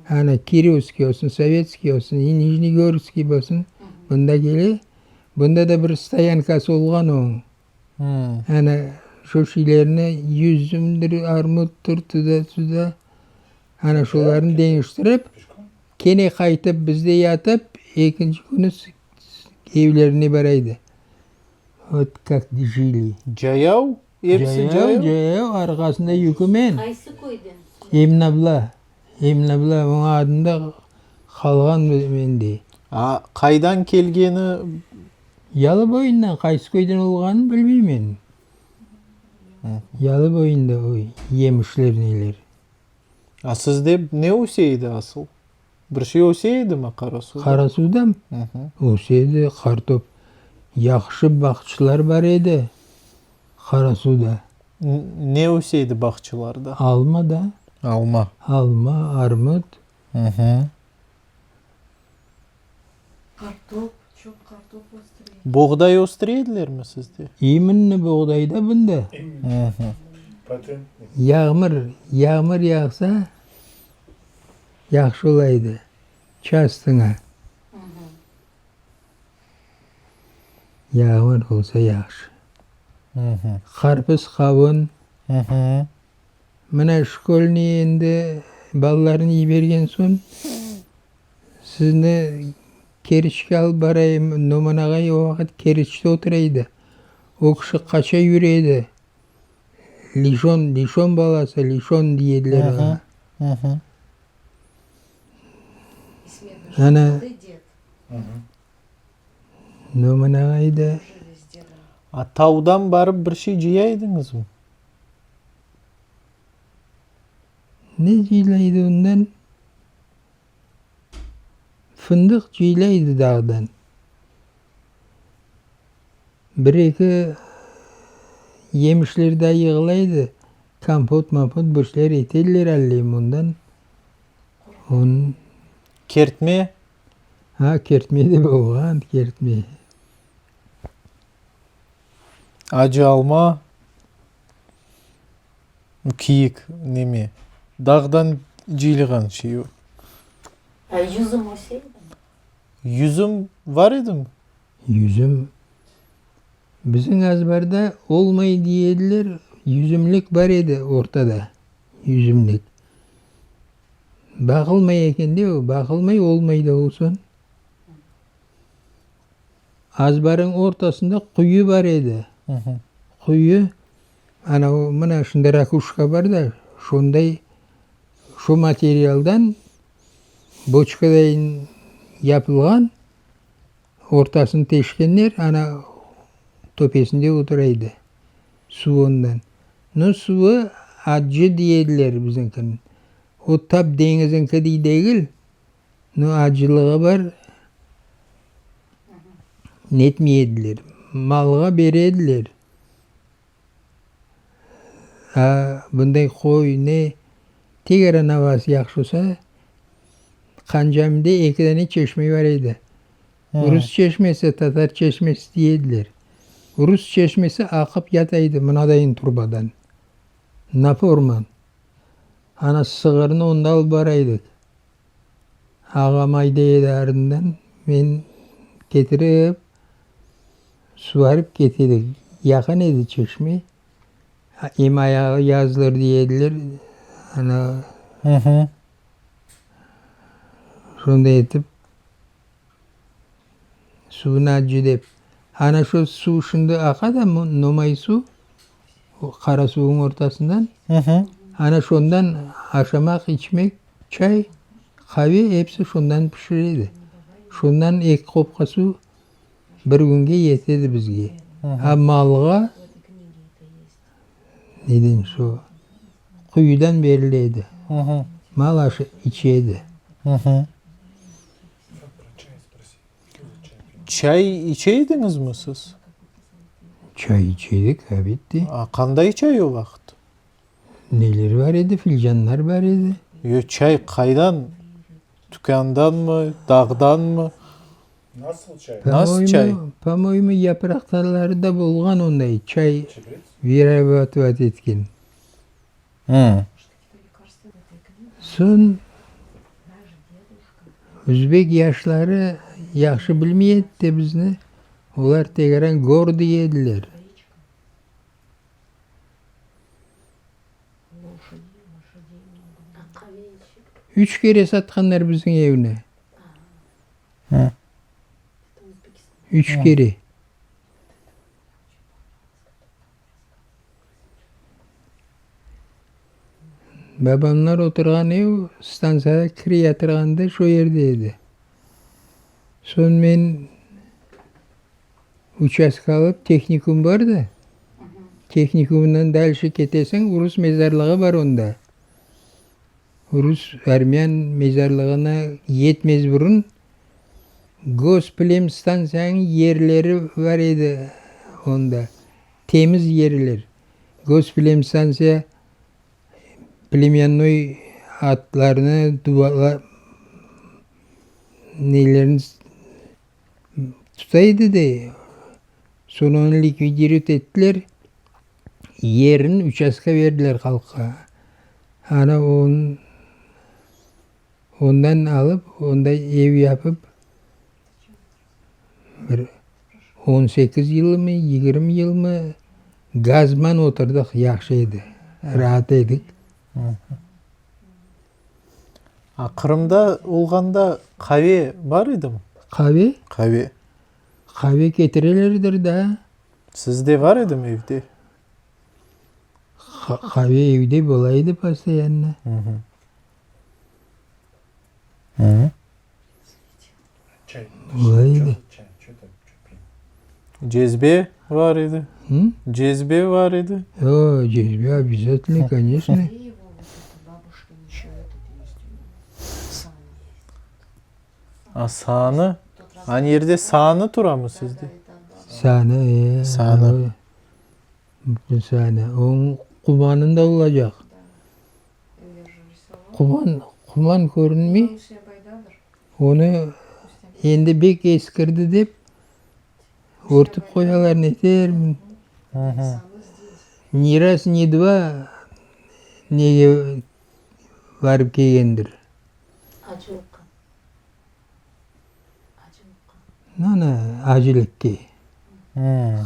Ana Kirovskiy olsun, Sovetskiy olsun, Nijnegorskiy bolsun, bunda kele. Bunda da bir stoyankası olğan onıñ. Ana şu şeylerni, yüzümdir, armuttır, tuda-suda, ana şolarnı deñiştirip, kene qaytıp bizde yatıp, ekinci künü evlerine bara edi. Vot kak jili. Cayav? Episi cayav? Cayav, cayav, arqasında yükümen. Qaysı köyden? Emine abla, Emine abla, onıñ adında qalğan mende. A, qaydan kelgeni? Yalı boyundan, qaysı köyden olğanın bilmeymen. Yalı boyunda o yemişler, neler. A sizde ne öse edi asıl? Bir şey öse edimi Qarasuvda? Qarasuvdamı? Öse edi, qartop. Yahşı bağçılar bar edi Qarasuvda. Ne öse edi bağçılarda? Alma da. Alma. Alma, armut. Qartop, çoq qartop östüre. Boğday östüre edilermi sizde? İminni boğday da bunda. Yağmur, yağmur yağsa, yahşı ola edi, çastıña. Yağmur olsa yahşı. Qarpız, qavun. Mına şkolnıy endi balalarnı yibergen soñ, sizni Keriçke alıp barayım. Noman ağay o vaqıt Keriçte otura edi. O kişi qaça yüre edi. Lişon, Lişon balası, Lişon dey ediler oña. Ana, Noman ağay da. A tavdan barıp bir şey cıya ediñizmi? Ne cıyıla edi ondan? Fındıq cıyıla edi dağdan. Bir-eki yemişler daa yığıla edi, kompot, mampot bir şeyler ete ediler alleyim ondan. Onıñ. Kertme? Ha, kertme de bolğan, kertme. Acı alma, kiyik neme, dağdan cıyılğan şey o. A yüzüm öse edimi? Yüzüm var edimi? Yüzüm, bizim azbarda olmay dey ediler, yüzümlik bar edi ortada, yüzümlik. Baqılmay eken de o, baqılmay olmay da o soñ. Azbarıñ ortasında quyu bar edi. Quyu, ana o, mına şunday rakuşka bar da, şonday, şu materialdan boçkadayın yapılğan, ortasını teşkenler, ana töpesinde otura edi suv ondan. No, suvı accı dey ediler biziñkiniñ. O tap deñiziñkidiy degil, No, acılığı bar, netmey ediler. Malğa bere ediler. A, bunday qoy, ne, tegeran avası yahşı olsa, Qancamide eki dane çeşme bar edi. Rus çeşmesi, tatar çeşmesi dey ediler. Rus çeşmesi aqıp yata edi mınadayın trubadan, naporman. Ana, sığırnı onda alıp bara edik. Ağam ayday edi artından, men ketirip, suvarıp kete edik. Yaqın edi çeşme. Em ayağı yazılır dey ediler. Ana, şonday etip, suvnı accı dep. Ana şu suv şimdi aqa da, nomay suv, qara suvnıñ ortasından. Ana şondan aşamaq, içmek. Çay, qave episi şundan pişire edi. Şundan eki qopqa suv bir künge yete edi bizge. A malğa neden şu quyudan berile edi. Mal aşı içe edi. Çay içe ediñizmi siz? Çay içe edik, elbette. A qanday çay o vaqıt? Neler bar edi, filcanlar bar edi. Yo, çay qaydan? Tükândanmı, dağdanmı? Nasıl çay? Nasıl çay? Po-moyemu, yapraqtaları da bolğan onday çay virabatovat etken. Soñ özbek yaşları yahşı bilmey edi de bizni, olar tegeran gordıy ediler. Üç kere satqanlar bizim evni. Üç kere. Babamlar oturğan ev stantsiyağa kire yatırğanda şu yerde edi. Soñ men Uçastka alıp, tehnikum bar da, tehnikumdan dälşe ketesiñ, rus mezarlığı bar onda. Rus, armyan mezarlığına yetmez burun Gosplemstantsiyanıñ yerleri bar edi onda, temiz yerler. Gosplemstantsiya plemyannoy atlarnı, nelerini Tuta edi de, soñ onı likvidirovat ettiler, yerini uçastka berdiler halqqa. Ana ondan alıp, onda ev yapıp, bir on sekiz yılmı, yigirmi yılmı gazman oturdıq, yahşı edi, raat edik. A Qırımda olğanda qave bar edimi? Qave? Qave. Qave ketirelerdir da. Sizde bar edimi evde? Qave evde bola edi postoyanno. Bola edi. Cezbe bar edi. Cezbe bar edi. O, cezbe obязательно, конечно. A, saanı? Anı yerde saanı turamı sizde? Sanı, e. Sanı. Bütün sanı. Onıñ qumanı da olacaq. Quman, quman körünmey. Onı endi bek eskirdi dep, örtip qoyalar, neter. Ne raz, ne dva nege barıp kelgendir. Acılıqqa. Ana, acılıkke.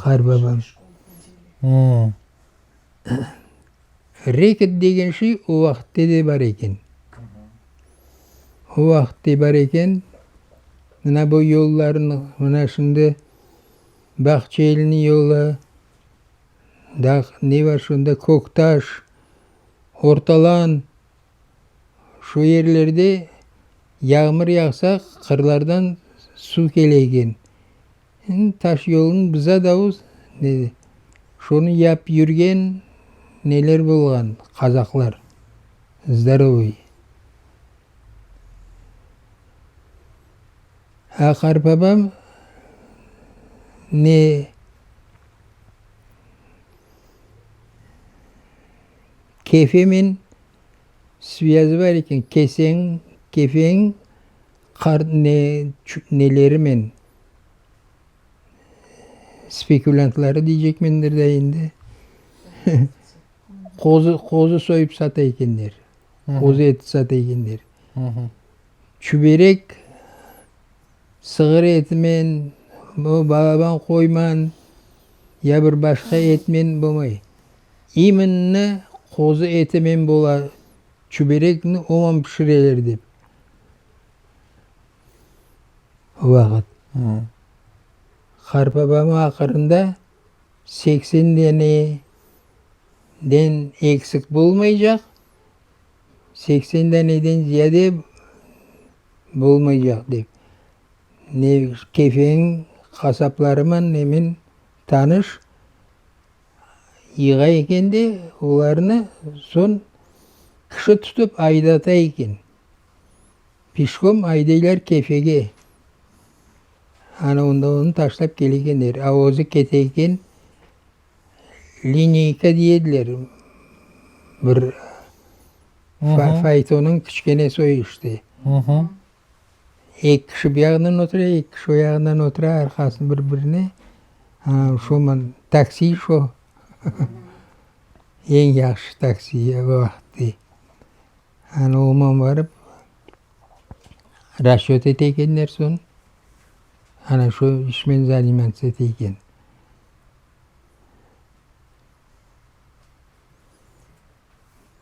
Qarbabam. Reket degen şey o vaqıtte de bar eken. O vaqıtte bar eken. Mına bu yollarnı, mına şimdi Bağçaeliniñ yolu, daa ne bar şunda, Köktaş, Ortalan, şu yerlerde yağmur yağsa, qırlardan suv kele eken. Endi taş yolunı biza da dedi. Şonı yap yürgen neler bolğan, qazaqlar, zdorovıy. A qartbabam ne Kefemen svyazi bar eken, Keseñ, Kefeñ qart ne, nelerimen, spekulântları deycekmendir da endi, qozu, qozu soyıp sata ekenler, qozu eti sata ekenler. Çüberek sığır etimen, bu balaban qoyman, ya bir başqa etmen bolmay. İmенно qozu etimen bola, çüberekni oman pişireler dep. O vaqıt. Qartbabam aqırında 80 dane den eksik bolmaycaq, 80 daneden ziyade bolmaycaq dep. Ne Kefeniñ qasaplarıman nemen tanış. Yığa eken de, olarnı soñ kişi tutıp aydata eken. Pişkom aydaylar Kefege. Ana onda onı taşlap kele ekenler. A özü kete eken, lineyka dey ediler, bir faytonıñ kiçkene soyu işte. Eki kişi bu yağından otura, eki kişi o yağından otura, arqasını bir-birine, şoman taksi şo, eñ yahşı taksi o vaqıtte. Ana oman barıp, rasçöt ete ekenler soñ, ana şo işmen zanimatsa ete eken.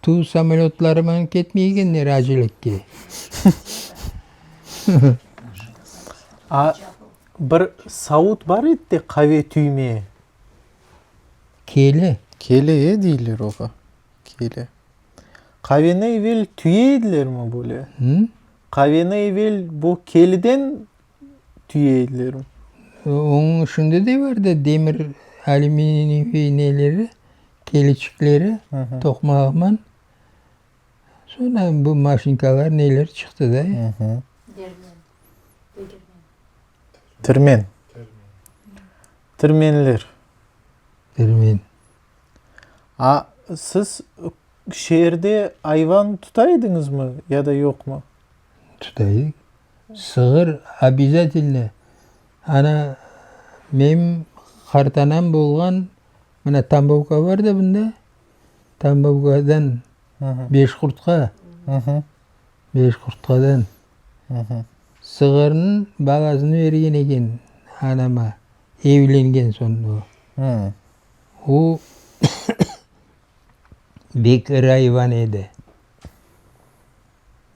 Tu samolötlarıman ketmey ekenler acilikke. A, bir savut bar edi de, qave tüyme. Keli. Keli, e, deyler oğa. Keli. Qaveni evel tüye edilermi böyle? Qaveni evel bu keliden tüye edilermi? Onıñ şimdi de bar da demir, alüminiy neleri, keliçikleri toqmağıman. Soñra bu maşinkalar neler çıqtı da. Dermen. Degirmen. Tirmen. Tirmenler. Tirmen. A siz şeerde ayvan tuta ediñizmi ya da yoqmı? Tuta edik. Sığır obязательно. Ana, menim qartanam bolğan, mına Tambovka bar da bunda, Tambovkadan Beşqurtqa, Beşqurtqadan sığırnıñ balasını bergen eken anama, evlengen soñ o. O bek iri ayvan edi.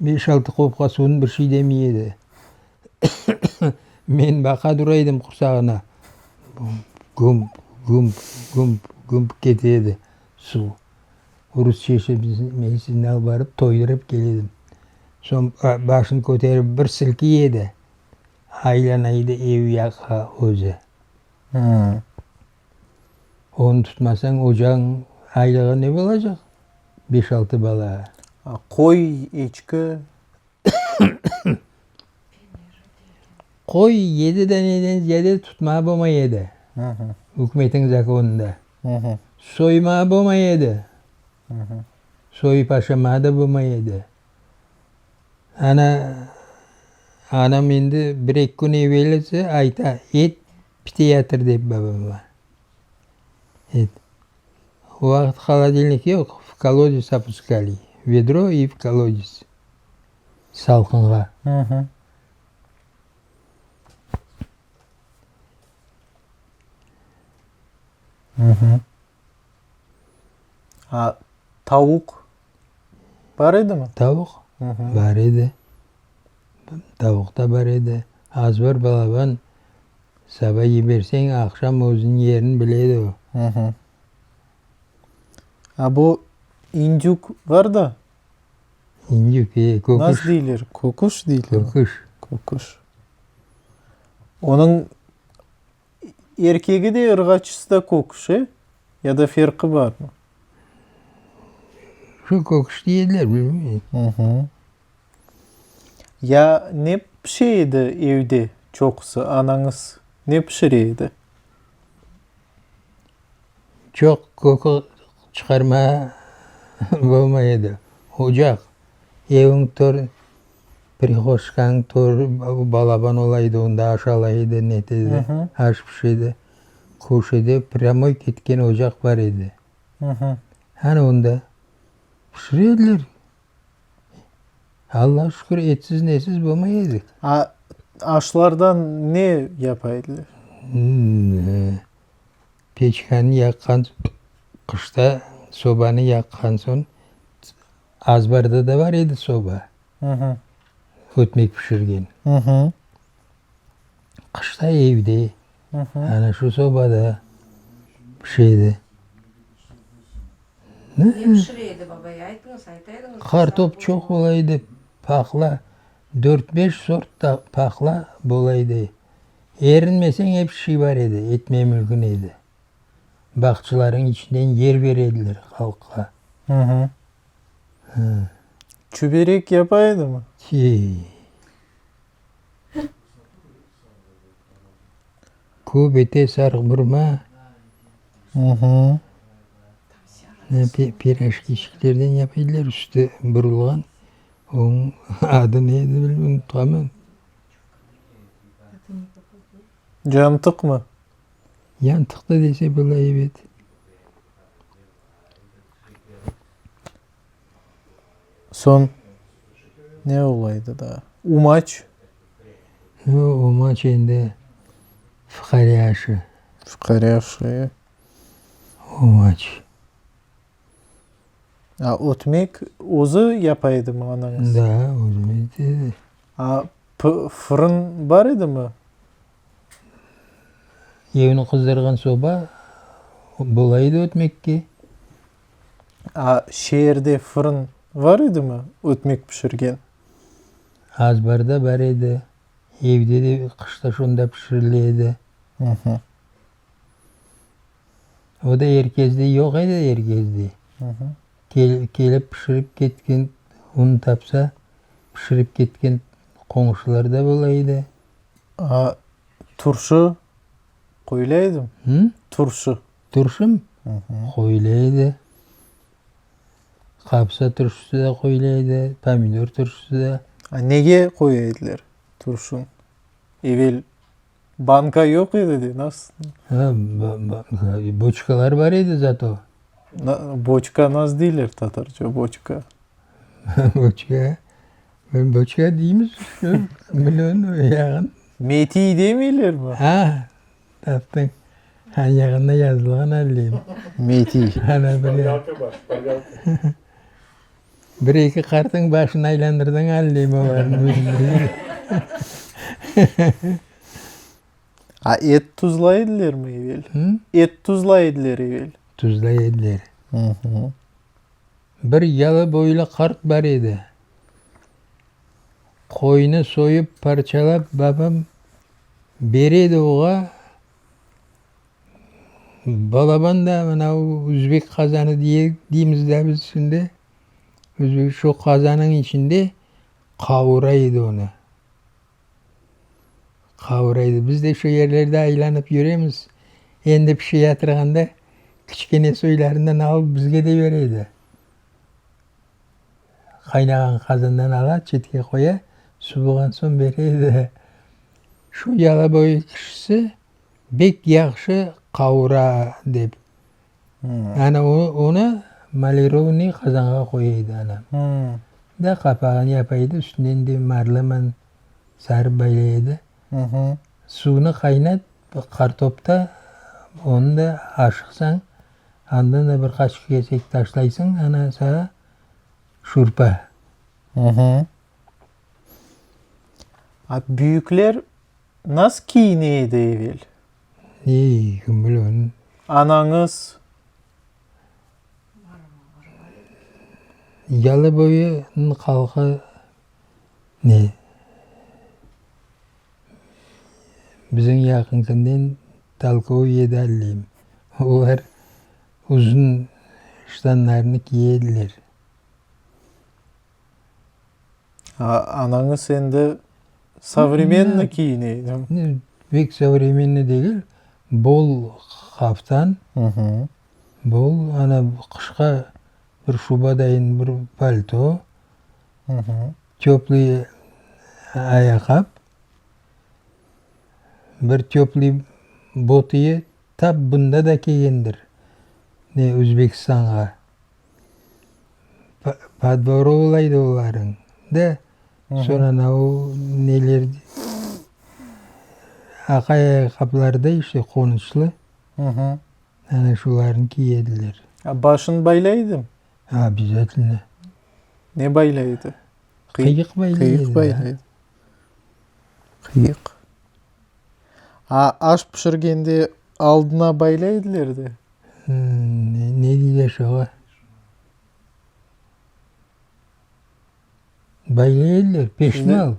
Beş-altı qopqa suvnı bir şey demey edi. Men baqa dura edim qursağına. Gump, gump, gump, gump kete edi suv. Rus çeşmesine alıp barıp toydurıp kele edim. Soñ başını köterip bir silkiy edi, aylana edi ev yaqqa özü. Onı tutmasañ, ocağıñ aylığı ne bolacaq? Beş-altı bala. Qoy, eçki? Qoy yedi daneden ziyade tutmağa bolmay edi. Ükümetniñ zakonında. Soymağa bolmay edi. Soyıp aşamağa da bolmay edi. Ana, anam endi bir-eki kün evelisi ayta, et piteyatır dep babama. Et. O vaqıt holodilnik yoq, v kolodez opuskali, vedro i v kolodez, salqınğa. A, tavuq bar edimi? Tavuq? Bar edi. Tavuq da bar edi. Az bir balaban saba yiberseñ, aqşam özüniñ yerini bile edi o. A bu indük bar da? İndük, e, köküş. Nasıl deyler? Köküş deyler? Köküş. Köküş. Onıñ Erkegi de, ırğaçısı da köküş, e? Ya da ferqı barmı? Şu köküş deydiler, bilmeyim. Ya ne pişe edi evde çoqusı, anañız ne pişire edi? Çoq kökü çıqarmağa bolmay edi. Ocaq, eviñ tör, Prihoşkanıñ törü balaban ola edi, onda aş ala edi, net edi, aş pişe edi. Köşede prâmoy ketken ocaq bar edi. Ana onda pişire ediler. Allağa şükür, etsiz nesiz bolmay edik. A aşlardan ne yapa ediler? Peçkanı yaqqan, qışta sobanı yaqqan soñ Azbarda da bar edi soba, ötmek pişirgen. Qışta evde, ana şu sobada pişe edi. Ne pişire edi babay, aytıñız, ayta ediñiz. Qartop çoq ola edi, paqla, dört-beş sort paqla bola edi. Erinmeseñ, ep şiy bar edi, etmey mümkün edi. Bağçalarnıñ içinden yer bere ediler halqqa. Çüberek yapa edimi? Ey. Köbete, sarıqburma. Pirojkiçiklerden yapa ediler, üstü burulğan. Onıñ adı ne edi, bilmeyim, unutqanman. Cantıqmı? Yantıq da dese bola, ebet. Soñ ne ola edi daa? Umaç? Umaç endi fuqare aşı. Fuqare aşı, e. Umaç. A ötmek özü yapa edimi anañız? Da, özü edi. A fırın bar edimi? Evni qızdırğan soba bola edi ötmekke. A şeerde fırın bar edimi ötmek pişirgen? Azbarda bar edi. Evde de qışta şonda pişirile edi. O da er kezde yoq edi, er kezde. Kelip pişirip ketken, un tapsa, pişirip ketken qoñşular da bola edi. A turşu qoyula edimi? Turşu. Turşumı? Qoyula edi. Qapsa turşusı da qoyula edi, pomidor turşusı da. A nege qoya ediler turşunı? Evel Banka yoq edi de, nasıl? Ha, boçkalar bar edi zato. Boçka nasıl deyler tatarca, boçka? Boçka, boçka deymiz, bilmem yağın. Metiy demeylermi? Ha, taptıñ. Ha, yağında yazılğan alleyim. Metiy. Ana, bir. Şpargalka bar, şpargalka. Bir-eki qartnıñ başını aylandırdıñ alleyim olarnıñ. A et tuzlay edilermi evel? Et tuzlay ediler evel? Tuzlay ediler. Bir yalı boylu qart bar edi. Qoynı soyıp, parçalap babam bere edi oğa. Balaban da mına özbek qazanı deymiz da biz şimdi. Özbek şu qazanıñ içinde qavura edi onı. Qavura edi. Biz de şu yerlerde aylanıp yüremiz. Endi pişeyatırğanda kiçkene soylarından alıp bizge de bere edi. Qaynağan qazandan ala, çetke qoya, suvuğan soñ bere edi. Şu Yalaboyu kişisi bek yahşı qavura, dep. Ana onı malirovnıy qazanğa qoya edi anam. Da qapağını yapa edi, üstünden de marlıman sarıp baylay edi. Suvnı qaynat, qartopta onı da aşıqsañ, andan da bir qaç kesek taşlaysıñ, ana saña şurpa. A büyükler nasıl kiyine edi evel? Ey, kim bile onı. Anañız? Yalıboyunıñ halqı ne? Bizim yaqın kınden tolkovıy edi alleyim. Olar uzun ştanlarnı kiye ediler. Anañız endi sovremenno kiyine edi. Pek sovremenno degil, bol qaftan, bol, ana qışqa bir şubadayın bir palto, Töplıy ayaqqap, bir töplıy botıyı tap bunda da kelgendir, ne, Özbekistanğa. Podvorı olaydı olarıñ, da, soñ anavı neler, aqay ayaqqapları da işte qonuşlı, ana şularnı kiyediler. Başın baylaydımı? Obязательно. Ne baylaydı? Qıyıq baylaydı. Qıyıq baylaydı. Qıyıq. A, aş pişirgende aldına baylaydılar de? Ne deyler şoğa? Baylaydılar. Peşmal.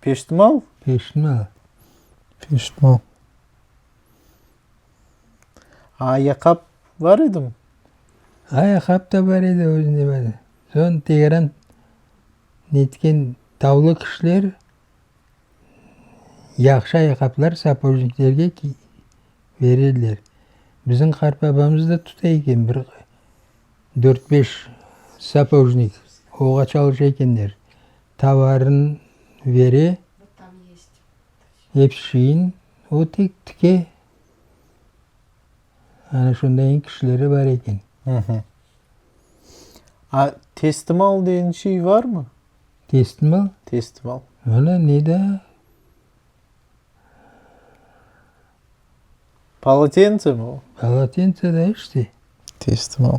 Peşmal? Peşmal. Peşmal. Ayaqqap bar edimi? Ayaqqap da bar edi, özünde bar edi. Soñ tegeran netken tavlı kişiler yahşı ayaqqaplar sapojniklerge bere ediler. Bizim qartbabamız da tuta eken bir dört-beş sapojnik, oğa çalışa ekenler. Tovarın bere, episi şeyin, o tek tike. Ana şunday kişileri bar eken. A testimal degen şey barmı? Testimal? Testimal. Ana ne daa? Polotentse mi o? Polotentse da işte. Testimal.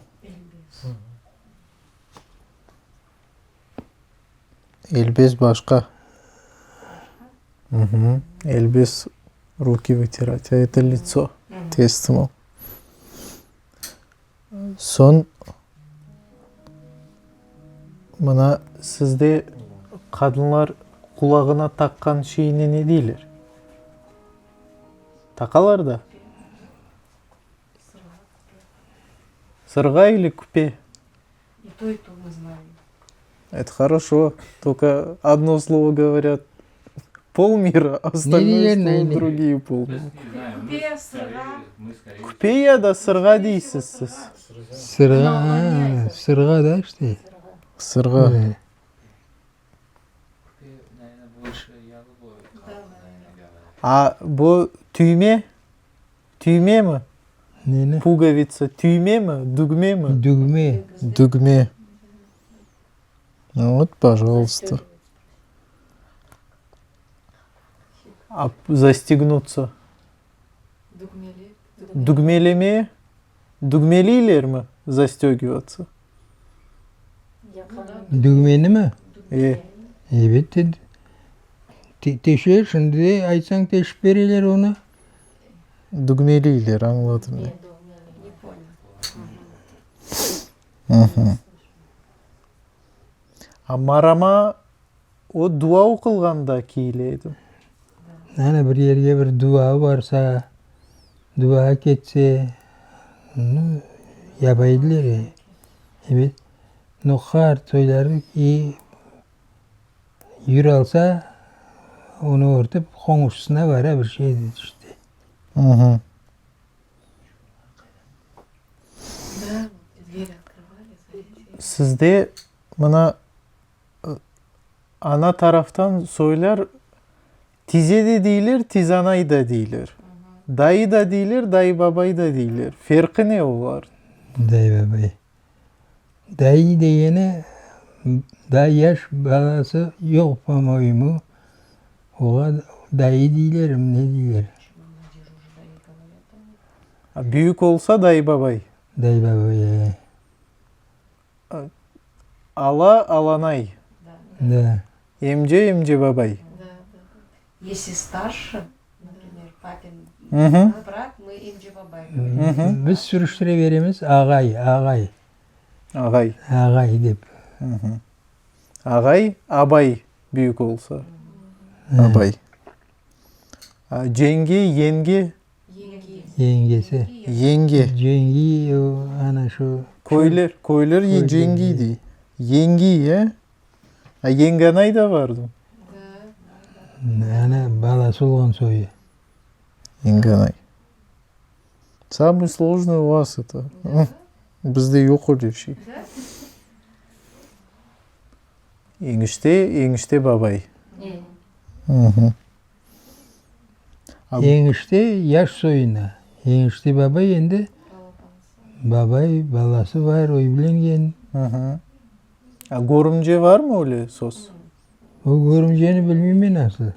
Elbez başqa. Elbez ruki vıtirat, a eto litso, testimal. Soñ, mına sizde qadınlar qulağına taqqan şeyni ne deyler? Taqalar da? Sırğa ili küpe? И то, и то мы знаем. Это хорошо. Только одно слово говорят полмира, а остальное слово другие полмира. Küpe, sırğa. Küpe ya da sırğa deysiz siz. Sırğa, sırğa da işte. Sırğa. A bu tüyme? Tüymemi? Neni? Pugovitsa tüymemi, dügmemi? Dügme. Dügme. Nu vot, пожалуйста. A zastegnuться? Dügmeli. Dügmeleme? Dügmeliylermi zastegivаться? Dügmenimi? E. Ebet, teşer, şimdi de aytsañ teşip bereler onı. Dügmeliyler, añladım men. A marama o dua oqulğanda kiyile edi. Ana bir yerge bir dua barsa, dua ketse, yapa ediler. Ebet. No qart soyları ki, yür alsa, onı örtip, qoñuşısına bara bir şey işte. Sizde mına ana taraftan soylar tize de deyler, tizanay da deyler. Dayı da deyler, dayı babay da deyler. Ferqı ne olar? Dayı babay. Dayı degeni daa yaş balası yoq, po-moyemu, oğa dayı deylermi, ne deyler. Büyük olsa dayı babay. Dayı babay, e. Ala, alanay. Da. Emce, emce babay. Если starше, naprimer, papin brat, mı emce babay govorim. Biz sürüştüre beremiz, ağay, ağay. Ağay. Ağay dep. Ağay, abay büyük olsa. Abay. Cenge, yenge. Yengesi. Yenge. Cengiy o ana şu. Köyler, köyler cengiy dey. Yengiy, e? A yenganay da bardı. Ana balası olğan soyu. Yenganay. Samıy slojnıy u vas eto. Bizde yoq öyle şey. Eñişte, eñişte babay. Eñişte yaş soyuna. Eñişte babay endi babay, balası bar, evlengen. A körümce barmı öyle söz? O körümceni bilmeymen aslı.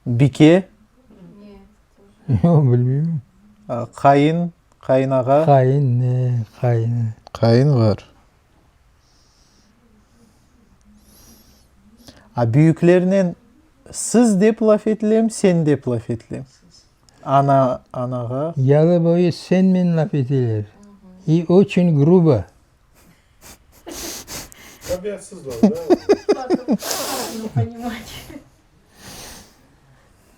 Bike? Yoq, bilmeymen. Qayın, qayın ağa? Qayın, e, qayın. Qayın bar. A büyüklernen siz dep laf etilem, sen dep laf etilem? Ana, anağa. Yalı boyu senmen laf eteler. I oçün grubo. Tabiatsızlar da.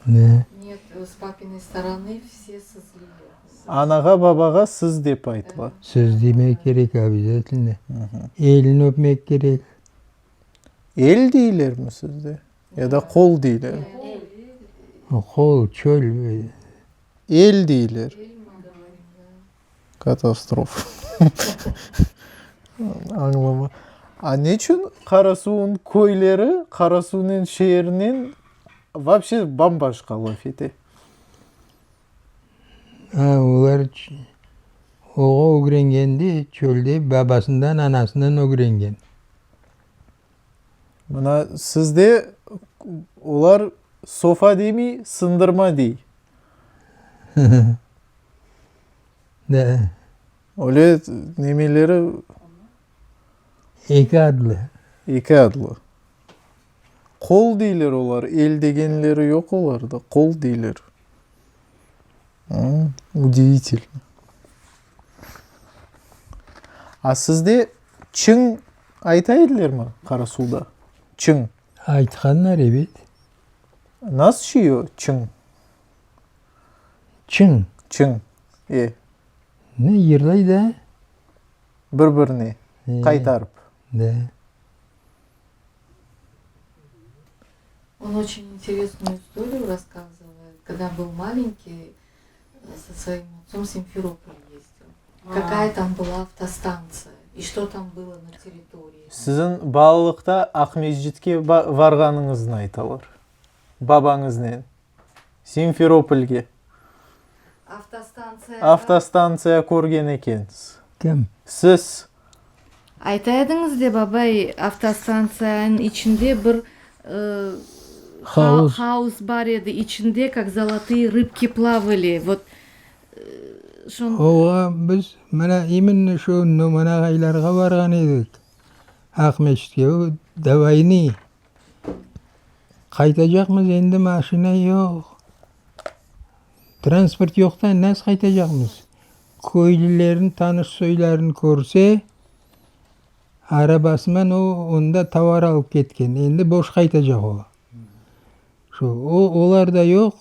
Ne? Net, s papinıy storonu vse sızlılar. Anağa, babağa siz dep aytıla. Siz demek kerek obязательно. Elini öpmek kerek. El deylermi sizde? Ya da qol deylermi? Qol, çöl. El deyler. Katastrofa. Añlama. A neçün Qarasuvnıñ köyleri Qarasuvnen şeerinen vapşe bam-başqa laf ete? A, olar oğa ögrengende çölde babasından, anasından ögrengen. Mına sizde olar sofa demey, sındırma dey. Da. Öyle nemeleri. Eki adlı. Eki adlı. Qol deyler olar, el degenleri yoq olarda, qol deyler. Udivitelno. A sizde çıñ ayta edilermi Qarasuvda? Çıñ. Aytqanlar, ebet. Nasıl şey o, çıñ? Çıñ. Çıñ, e. Ne, yırlay da. Bir-birine qaytarıp. Da. On oçün interesnuyu istoriyu rasskazıvaet, kogda byl malenkiy, so svoim otsom v Simferopol ezdil. Kakaya tam byla avtostantsiya i çto tam bylo na territoriyi. Siziñ balalıqta Aqmescitke varğanıñıznı aytalar, babañıznen Simferopolge. Avtostantsiya körgen ekensiz. Kim? Siz. Ayta ediñiz de, babay, avtostantsiyanıñ içinde bir Hauz. hauz bar edi, içinde kak zolotые rıbki plavali, vot, şon. Oğa biz mına iminno şu Noman ağaylarğa barğan edik, Aqmescitke, o do voyny. Qaytacaqmız, endi maşina yoq, transport yoq da, nasıl qaytacaqmız? Köylülerniñ tanış soylarını körse, arabasıman o onda tovar alıp ketken, endi boş qaytacaq o. Şu, o, olar da yoq.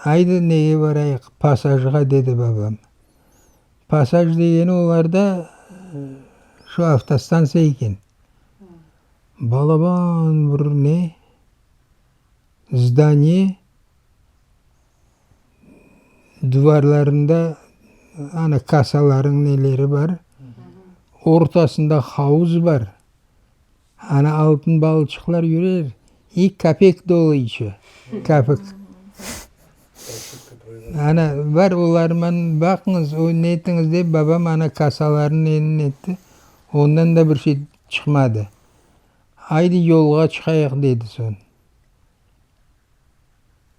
Aydı, nege barayıq, passajğa, dedi babam. Passaj degeni olarda şu avtostantsiya eken. Balaban bir ne, zdaniye, duvarlarında ana kassalarıñ neleri bar. Ortasında havuz bar. Ana altın balıçıqlar yürer, i kapek dolu içi, kapik. Ana, bar olarman baqıñız, o netiñiz dep babam ana kasalarnı etti, ondan da bir şey çıqmadı. Aydı yolğa çıqayıq dedi soñ.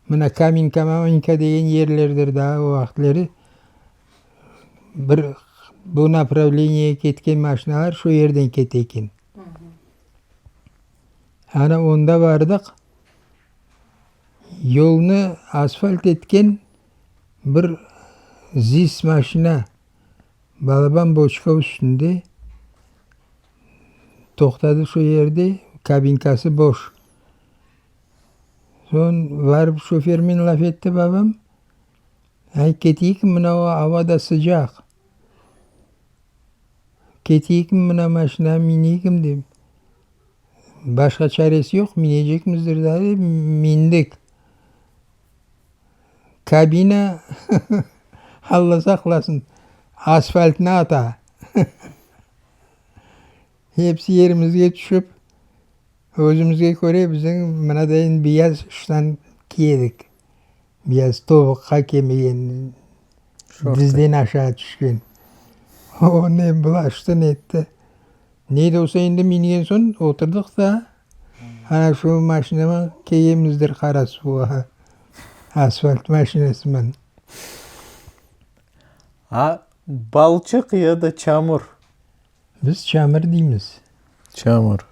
Mına Kamenka, Mamenka degen yerlerdir daa o vaqıtları bir bu napravleniyege ketken maşinalar şu yerden kete eken. Ana onda bardıq, yolnı asfalt etken bir ZİS maşina balaban boçka üstünde toqtadı şu yerde, kabinkası boş. Soñ barıp şofermen laf etti babam, Ay, keteyik mına o ava da sıcaq. Keteyik mına maşinağa mineyik dep. Başqa çaresi yoq, minecekmizdir da dep mindik. Kabina, Alla saqlasın, asfaltnı ata. Hepsi yerimizge tüşip, özümizge köre bizim mınadayın beyaz ştan kiyedik. Beyaz tobuqqa kelmegen, dizden aşağı tüşken. O ne bulaştı netti. Ne de olsa endi mingen soñ oturdıq da, ana şu maşinaman kelgenmizdir Qarasuvğa, asfalt maşinasıman. A balçıq ya da çamur? Biz çamur deymiz. Çamur.